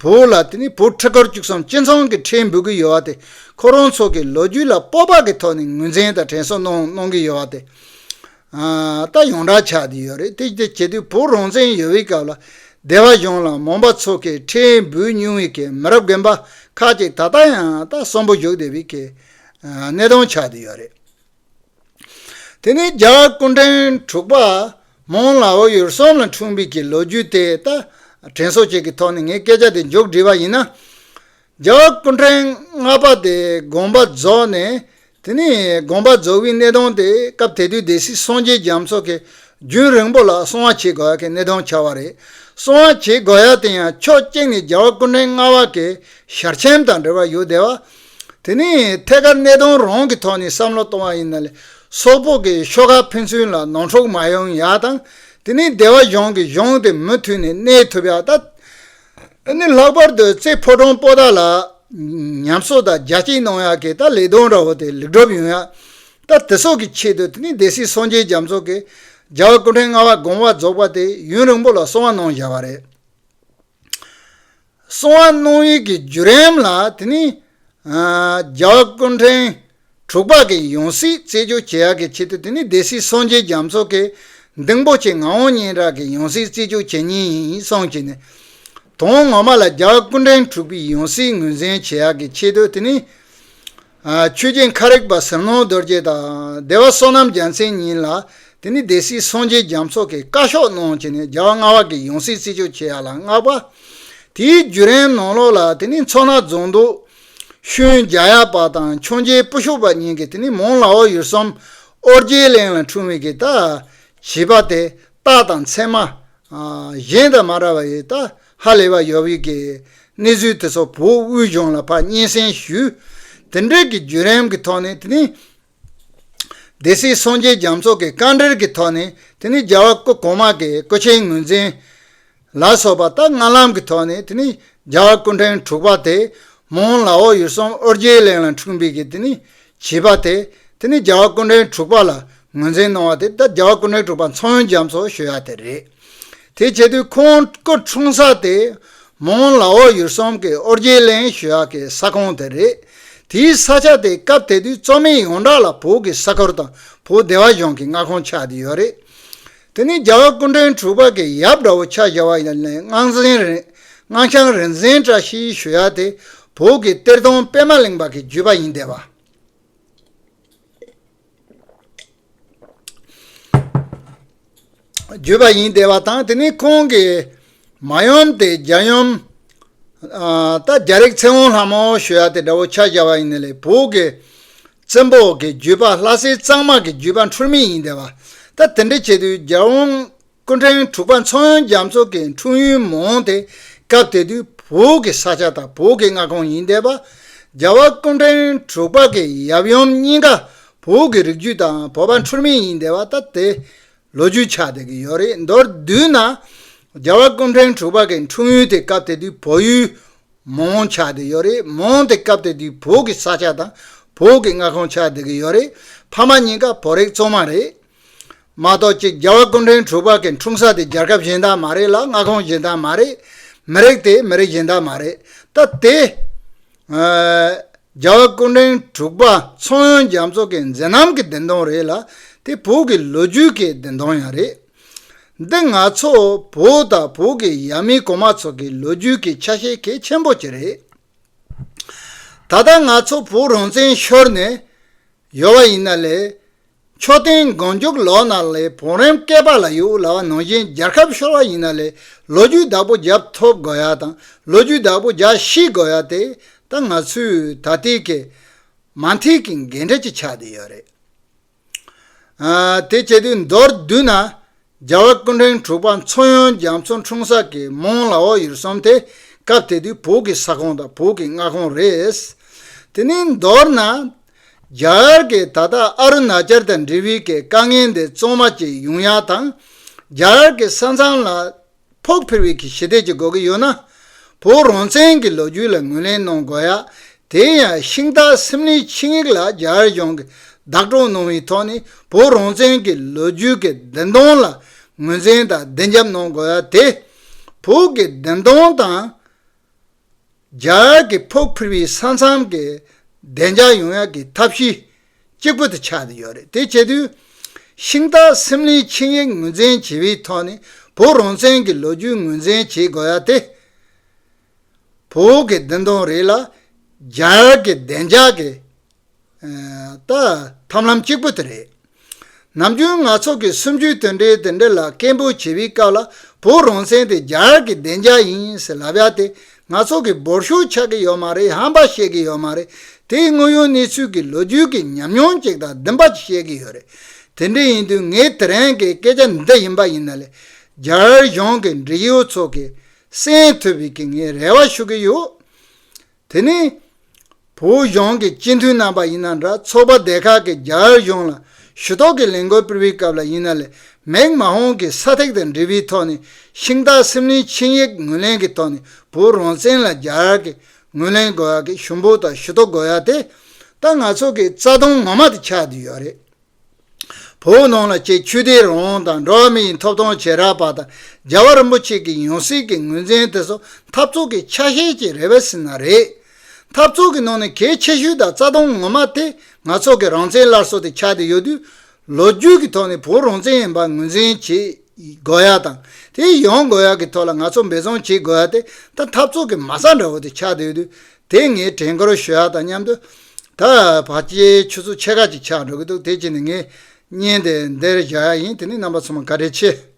བོད་ལ་དེ་ནི་བོད་ཁྲི་སྐོར་བཅུ་གསུམ་སྤྱི་ཚོགས་ཀྱི་ཁྲལ་འབུལ་གྱི་ཡོད་པ་དེ་ཁོ་རང་ཚོ་གི་ལོ་རྒྱུས་ལ་སྤོབས་པ་གི་ཐོག་ནས་ངོས་འཛིན་དང་དྲན་གསོ་གནང་གནང་གི་ཡོད་པ་དེ། ཨ་ད་ཡོངས་གྲགས་ཆགས་བསྡད་ཡོད་རེད། དེ་དེ་བྱེད་དུས་བོད་རང་བཙན་ཡོད་པའི་སྐབས་ལ་སྡེ་བ་གཞུང་ལ་མོན་པ་ཚོ་གི་ཁྲལ་འབུལ་མྱོང་བའི་གི་མི་རབས་རྒན་པ་ཁག་ཅིག་ད་ལྟ་ཡང་ད་གསོན་པོ་བཞུགས་བསྡད་པའི་གི་ཨ་གནས་སྟངས་ཆགས་བསྡད་ཡོད་རེད། དེ་ནས་རྒྱལ་བ་སྐུ་ཕྲེང་དྲུག་པ་མོན་ལའོ་ཡུལ་གསུམ་ལ་འཁྲུངས་པའི་གི་ལོ་རྒྱུས་དེ་ད་དྲན་གསོ་བཅས་ཀྱི་ཐོག་ནས་ངས་སྐད་ཆ་དེ་མཇུག་བསྒྲིལ་བ་ཡིན་ན། རྒྱལ་བ་སྐུ་ཕྲེང་ལྔ་པ་དེ་དགོངས་པ་རྫོགས་ནས། དེ་ནས་དགོངས་པ་རྫོགས་པའི་གནས་སྟངས་དེ་སྐབས་དེ་དུས་སྡེ་སྲིད་སངས་རྒྱས་རྒྱ་མཚོ་གིས་རྒྱུན་རིང་པོ་ལ་གསང་བ་བྱེད་དགོས་ཡ་གི་གནས་སྟངས་ཆགས་པ་རེད། གསང་བ་བྱེད་དགོས་ཡ་དེ་ཡང་ཕྱོགས་གཅིག་ནས་རྒྱལ་བ་སྐུ་ཕྲེང་ལྔ་པ་གི་ཞལ་ཆེམས་དང་འབྲེལ་བ་ཡོད་བསྡད་པ། དེ་ནས་ཐད་ཀར་གནད་དོན་རང་གི་ཐོག་ནས་བསམ་བློ་གཏོང་བ་ཡིན་ན་ལས་སོག་པོ་གི་ཤོག་ཁག་ཕན་ཚུན་ལ་ནོར་འཁྲུག་མ་ཡོང་ཡ་དང་། དེ་ནས་སྡེ་བ་གཞུང་གི་གཞུང་དེ་མུ་མཐུད་ནས་གནས་ཐུབ་ཡ་ད། ཨ་ནི་ལྷག་པར་དུ་རྩེ་ཕོ་བྲང་པོ་ཏ་ལ་ཉམས་གསོ་དང་རྒྱ་སྐྱེད་གནང་ཡག་གི་ད་ལས་དོན་འདྲ་བོ་དེ་ལེགས་གྲུབ་ཡོང་ཡག་ད་དེ་སོགས་ཀྱི་ཆེད་དུ་དེ་ནི་སྡེ་སྲིད་སངས་རྒྱས་རྒྱ་མཚོ་གིས་རྒྱལ་བ་སྐུ་ཕྲེང་ལྔ་པ་དགོངས་པ་རྫོགས་པ་དེ་ཡུན་རིང་པོ་ལ་གསང་བ་གནང་བཞག་པ་རེད། གསང་བ་གནང་ཡིག་གི་བརྒྱུད་རིམ་ལ་དེ་ནི་ཨ་རྒྱལ་བ་སྐུ་ཕྲེང་དྲུག་པ་གི་ཡང་སྲིད་རྩད་གཅོད་བྱེད་ཡག་གི་ཆེད་དུ་དེ་ནི་སྡེ་སྲིད་སངས་རྒྱས་རྒྱ་མཚོ་གིས་འདིང་པོ་ཆེ་ངག་དབང་སྙན་གྲགས་ཀྱི་ཡང་སྲིད་རྩད་གཅོད་བྱེད་མཁན་ཡིན་གསུངས་བྱས་ནས། དོན་ངོ་མ་ལ་རྒྱལ་བ་སྐུ་ཕྲེང་དྲུག་པའི་ཡང་སྲིད་ངོས་འཛིན་བྱེད་ཡག་གི་ཆེད་དུ་དེ་ནི་ཨ་ཆོས་རྒྱལ་ཁ་རིག་པ་ཟམ་གདོང་རྡོ་རྗེ་དང་སྡེ་བ་བསོད་ནམས་རྒྱལ་མཚན་གཉིས་ལ་དེ་ནི་སྡེ་སྲིད་སངས་རྒྱས་རྒྱ་མཚོ་གིས་བཀའ་ཤོག་གནང་བྱས་ནས་རྒྱལ་བ་ལྔ་པ་གི་ཡང་སྲིད་རྩད་གཅོད་བྱེད་ཡག་ལ་མངགས་པ། དེའི་བརྒྱུད་རིམ་ནང་ལོགས་ལ་དེ་ནི་མཚོ་སྣ་རྫོང་དུ་ཤུན་རྒྱ་ཡག་པ་དང་འཕྱོངས་རྒྱས་སྤུ་ཤོག་པ་གཉིས་ཀྱིས་དེ་ནི་མོན་ལའོ་ཡུལ་གསུམ་ཨོ་རྒྱན་གླིང་ལ་འཁྲུངས་པའི་གི་ད་བྱིས་པ་དེ་རྟགས་དང་མཚན་མ་ཨ་གཞན་དང་མ་འདྲ་བ་ཡི་ད་ཧ་ལས་པ་ཡོད་པའི་གི་གནས་ཚུལ་དེ་ཚོ་བོད་དབུས་གཞུང་ལ་ཕར་སྙན་སེང་ཞུས། དེ་འདྲའི་གི་བརྒྱུད་རིམ་གི་ཐོག་ནས་དེ་ནི་སྡེ་སྲིད་སངས་རྒྱས་རྒྱ་མཚོ་གི་བཀའ་འདྲིར་གི་ཐོག་ནས་དེ་ནི་རྒྱལ་བ་སྐུ་གོང་མ་གི་སྐུ་ཕྱྭའི་ངོས་འཛིན་ལ་སོགས་པ་ད་སྔ་ལམ་གྱི་ཐོག་ནས་དེ་ནི་རྒྱལ་བ་སྐུ་ཕྲེང་དྲུག་པ་དེ་མོན་ལའོ་ཡུལ་གསུམ་ཨོ་རྒྱན་གླིང་ལ་འཁྲུངས་པའི་གི་དེ་ནི་བྱིས་པ་དེ་དེ་ནི་རྒྱལ་བ་སྐུ་ཕྲེང་དྲུག་པ་ལ་ངོས་འཛིན་གནང་བ་དེ་ད་རྒྱལ་བ་སྐུ་ཕྲེང་དྲུག་པ་མཚོ་སྔོན་རྒྱ་མཚོ་ཞུ་ཡ་དེ་རེད། དེ་བྱེད་དུས་ཁོང་སྐུ་འཁྲུངས་ས་དེ་མོན་ལའོ་ཡུལ་གསུམ་གྱི་ཨོ་རྒྱན་གླིང་ཞུ་ཡ་གི་ས་ཁོངས་དེ་རེད། དེའི་ས་ཆ་དེ་སྐབས་དེ་དུས་གཙོ་མིན་ཡོངས་གྲགས་ལ་བོད་ཀྱི་ས་ཁུལ་དང་བོད་སྡེ་བ་གཞུང་གི་མངའ་ཁོངས་ཆགས་བསྡད་ཡོད་རེད། དེ་ནི་རྒྱལ་བ་སྐུ་ཕྲེང་དྲུག་པ་གི་ཡབ་འདྲ་བོ་ཆ་བཞག་པ་ཡིན་ན་སྔགས་འཛིན་རིན་སྔགས་འཆང་རིག་འཛིན་བཀྲ་ཤིས་ཞུ་ཡ་དེ་བོད་ཀྱི་གཏེར་སྟོན་པད་མ་གླིང་པ་གི་བརྒྱུད་པ་ཡིན་བསྡད་པ། བརྒྱུད་པ་ཡིན་བསྡད་པ་དང་དེ་ནི་ཁོང་གི་མ་ཡུམ་དེ་རྒྱལ་ཡུམ་ཨ་ད་རྒྱལ་རིགས་ཚེ་དབང་ལྷ་མོ་ཞུ་ཡ་དེ་འདྲ་བོ་ཆ་བཞག་པ་ཡིན་ན་ལས་བོད་ཀྱི་བཙན་པོ་གི་བརྒྱུད་པ་ལྷ་སྲས་གཙང་མ་གི་བརྒྱུད་པ་འཁྲུལ་མེད་ཡིན་བསྡད་པ། ད་དེ་འདྲ་བྱེད་དུས་རྒྱལ་དབང་སྐུ་ཕྲེང་དྲུག་པ་མཚོ་སྔོན་རྒྱ་མཚོ་གི་འཁྲུངས་ཡུལ་མོན་དེ་སྐབས་དེ་དུས་བོད་ཀྱི་ས་ཆ་དང་བོད་ཀྱི་མངའ་ཁོངས་ཡིན་བསྡད་པ། རྒྱལ་བ་སྐུ་ཕྲེང་དྲུག་པ་གི་ཡབ་ཡུམ་གཉིས་ཀ་བོད་ཀྱི་རིགས་རྒྱུད་དང་བོད་པ་འཁྲུལ་མེད་ཡིན་བསྡད་པ་ད་དེ་ལོ་རྒྱུས་ཆགས་བསྡད་ཀྱི་ཡོད་རེད། མདོར་བསྡུས་ན་རྒྱལ་བ་སྐུ་ཕྲེང་དྲུག་པ་གི་འཁྲུངས་ཡུལ་དེ་སྐབས་དེ་དུས་བོད་ཡུལ་མོན་ཆགས་བསྡད་ཡོད་རེད། མོན་དེ་སྐབས་དེ་དུས་བོད་ཀྱི་ས་ཆ་དང་བོད་ཀྱི་མངའ་ཁོངས་ཆགས་བསྡད་ཀྱི་ཡོད་རེད། ཕ་མ་གཉིས་ཀ་བོད་རིགས་གཙང་མ་རེད། མ་གཏོགས་ཅིག་རྒྱལ་བ་སྐུ་ཕྲེང་དྲུག་པ་གི་འཁྲུངས་ས་དེ་རྒྱལ་ཁབ་གཞན་དག་མ་རེད་ལ་མངའ་ཁོངས་གཞན་དག་མ་རེད། མི་རིགས་དེ་མི་རིགས་གཞན་དག་མ་རེད། ད་དེ་ཨ་རྒྱལ་བ་སྐུ་ཕྲེང་དྲུག་པ་མཚོ་སྔོན་རྒྱ་མཚོ་གི་མཛད་རྣམ་གྱི་བདེན་དོན་རེད་ལ་དེ་བོད་ཀྱི་ལོ་རྒྱུས་ཀྱི་བདེན་དོན་ཡང་རེད། འདི་ང་ཚོ་བོད་དང་བོད་ཀྱི་ཡབ་མེས་གོང་མ་ཚོ་གི་ལོ་རྒྱུས་ཀྱི་ཆ་ཤས་གལ་ཆེན་པོ་ཅིག་རེད། ད་ལྟ་ང་ཚོ་བོད་རང་བཙན་ཤོར་ནས་ཡོད་པ་ཡིན་ན་ལས། མཆོད་རྟེན་མགོ་མཇུག་ལོགས་ན་ལས་བང་རིམ་བསྐལ་པ་ལ་ཡོད་ལབ་པ་ནང་བཞིན། རྒྱལ་ཁབ་ཤོར་བ་ཡིན་ན་ལས་ལོ་རྒྱུས་བདག་པོ་རྒྱབ་ཐུབ་དགོས་ཡ་དང་། ལོ་རྒྱུས་བདག་པོ་རྒྱག་ཤེས་དགོས་ཡ་དེ་ད་ང་ཚོའི་ད་ལྟའི་གི་མ་མཐའི་གི་འགན་འཁྲི་ཅིག་ཆགས་བསྡད་ཡོད་རེད། ཨ། དེ་བྱེད་དུས་མདོར་བསྡུས་ན། རྒྱལ་བ་སྐུ་ཕྲེང་དྲུག་པ་མཚོ་སྔོན་རྒྱ་མཚོ་འཁྲུངས་ས་གི་མོན་ལ་འོག་ཡུལ་གསུམ་དེ་སྐབས་དེ་དུས་བོད་ཀྱི་ས་ཁོངས་དང་བོད་ཀྱི་མངའ་ཁོངས་རེད། དེ་ནས་མདོར་ན། རྒྱ་གར་གྱི་ད་ལྟ་ཨ་རུ་ན་ཅལ་དང་འབྲེལ་བའི་གི་དཀའ་ངལ་འདི་གཙང་མ་ཅིག་ཡོང་ཡ་དང་། རྒྱ་གར་གྱི་ས་མཚམས་ལ་ཕོགས་ཕུལ་བའི་གི་ཞི་བདེ་ཅིག་དགོས་ཀྱི་ཡོད་ན། བོད་རང་བཙན་གྱི་ལོ་རྒྱུས་ལ་ངོས་ལེན་གནང་དགོས་ཡ། དེ་ཡང་ཤིང་རྟ་སེམས་ལས་ཆིངས་ཡིག་ལ་རྒྱ་གར་གཞུང་གིས་བདག་སྤྲོད་གནང་བའི་ཐོག་ནས་བོད་རང་བཙན་གྱི་ལོ་རྒྱུས་ཀྱི་བདུན་སྟོང་ལ་ངོས་འཛིན་དང་བདེ་འཇགས་གནང་དགོས་ཡ་དེ། བོད་ཀྱི་བདུན་སྟོང་དང་། རྒྱ་གར་གྱི་ཕོགས་ཕུལ་བའི་ས་མཚམས་ཀྱི་བདེ་འཇགས་ཡོང་ཡག་གི་ཐབས་ཤེས་གཅིག་པུ་དེ་ཆགས་བསྡད་ཡོད་རེད། དེ་བྱེད་དུས་ཤིང་རྟ་སེམས་ལས་ཆིངས་ཡིག་ངོས་འཛིན་བྱེད་པའི་ཐོག་ནས་བོད་རང་བཙན་གྱི་ལོ་རྒྱུས་ངོས་འཛིན་བྱེད་དགོས་ཡ་དེ། བོད་ཀྱི་བདེན་དོན་རེད་ལ། རྒྱ་གར་གྱི་བདེ་འཇགས་ཀྱི་ད་ཐབས་ལམ་གཅིག་པུ་དེ་རེད། ནམ་རྒྱུན་ང་ཚོ་གི་གསུམ་བཅུའི་དོན་འབྲེལ་དེ་འདྲ་ལ་སྐད་འབོད་བྱེད་པའི་སྐབས་ལ། བོད་རང་བཙན་དེ་རྒྱ་གར་གྱི་བདེ་འཇགས་ཡིན་ཟེར་ལབ་ཡ་དེ་ང་ཚོ་གི་འབོར་ཤོག་ཆགས་ཀྱི་ཡོད་མ་རེད། ཧམ་པ་བཤད་ཀྱི་ཡོད་མ་རེད། དེའི་དངོས་ཡོད་གནས་ཚུལ་གྱི་ལོ་རྒྱུས་ཀྱི་ཉམས་མྱོང་ཅིག་དང་བདེན་པ་ཅིག་བཤད་ཀྱི་ཡོད་རེད། དེ་འདྲ་ཡིན་དུས་ངས་དེ་རིང་གི་སྐད་ཆ་འདི་ཡིན་པ་ཡིན་ན་ལས། རྒྱ་གར་གཞུང་གི་འབྲེལ་ཡོད་ཚོ་གིས་གསན་ཐུབ་པའི་གི་ངས་རེ་བ་ཞུ་གི་ཡོད། དེ་ནས་བོད་གཞུང་གི་སྤྱི་འཐུས་རྣམ་པ་ཡིན་ན་འདྲ། ཚོགས་པ་སྡེ་ཁག་གིས་རྒྱ་གར་གཞུང་ལ་ཞུ་གཏུག་གི་ལས་འགུལ་སྤེལ་བའི་སྐབས་ལ་ཡིན་ན་ལས། མེག་མ་ཧོན་གྱི་ས་ཐིག་དང་འབྲེལ་བའི་ཐོག་ནས་ཤིང་རྟ་སེམས་ལས་ཆིངས་ཡིག་ངོས་ལེན་གྱི་ཐོག་ནས་བོད་རང་བཙན་ལ་རྒྱ་གར་གྱིས་ངོས་ལེན་དགོས་ཡ་གི་ཞུ་འབོད་དང་ཞུ་གཏུག་དགོས་ཡ་དེ། ད་ང་ཚོ་གི་རྩ་དོན་ངོ་མ་དེ་ཆགས་བསྡད་ཡོད་རེད། བོད་ནང་ལ་ཅིག་ཆོས་དད་རང་དབང་དང་འགྲོ་བ་མིའི་ཐོབ་ཐང་བྱེ་བྲག་པ་དང་རྒྱལ་བ་རིན་པོ་ཆེ་གི་ཡང་སྲིད་ཀྱི་ངོས་འཛིན་དེ་ཚོ་འཐབ་རྩོད་ཀྱི་ཆ་ཤས་ཀྱི་རེ་བ་ཟེར་ན་རེད། འཐབ་རྩོད་ཀྱི་ནང་ནས་གལ་ཆེ་ཤོས་དང་རྩ་དོན་ངོ་མ་དེ་ང་ཚོ་གི་རང་བཙན་སླར་གསོ་དེ་ཆགས་བསྡད་ཡོད་དུས། ལོ་རྒྱུས་ཀྱི་ཐོག་ནས་བོད་རང་བཙན་ཡིན་པ་ངོས་འཛིན་བྱེད་དགོས་ཡ་དང་། དེ་ཡོང་དགོས་ཡ་གི་ཐོག་ལ་ང་ཚོ་འབད་བརྩོན་བྱེད་དགོས་ཡ་དེ་ད་འཐབ་རྩོད་ཀྱི་མ་རྩ་འདྲ་བོ་དེ་ཆགས་བསྡད་ཡོད་དུས། དེ་ངས་དྲན་སྐུལ་ཞུ་ཡ་དང་མཉམ་དུ། ད་ཕལ་ཆེར་ཆུ་ཚོད་ཕྱེད་ཀ་ཅིག་ཆགས་འགྲོ་གི་འདུག་དེ་བྱས་ནས་ངས་བརྙན་དེ་འདིར་བཞག་ཡ་ཡིན། དེ་ནས་རྣམ་པ་ཚང་མ་བཀའ་དྲིན་ཆེ།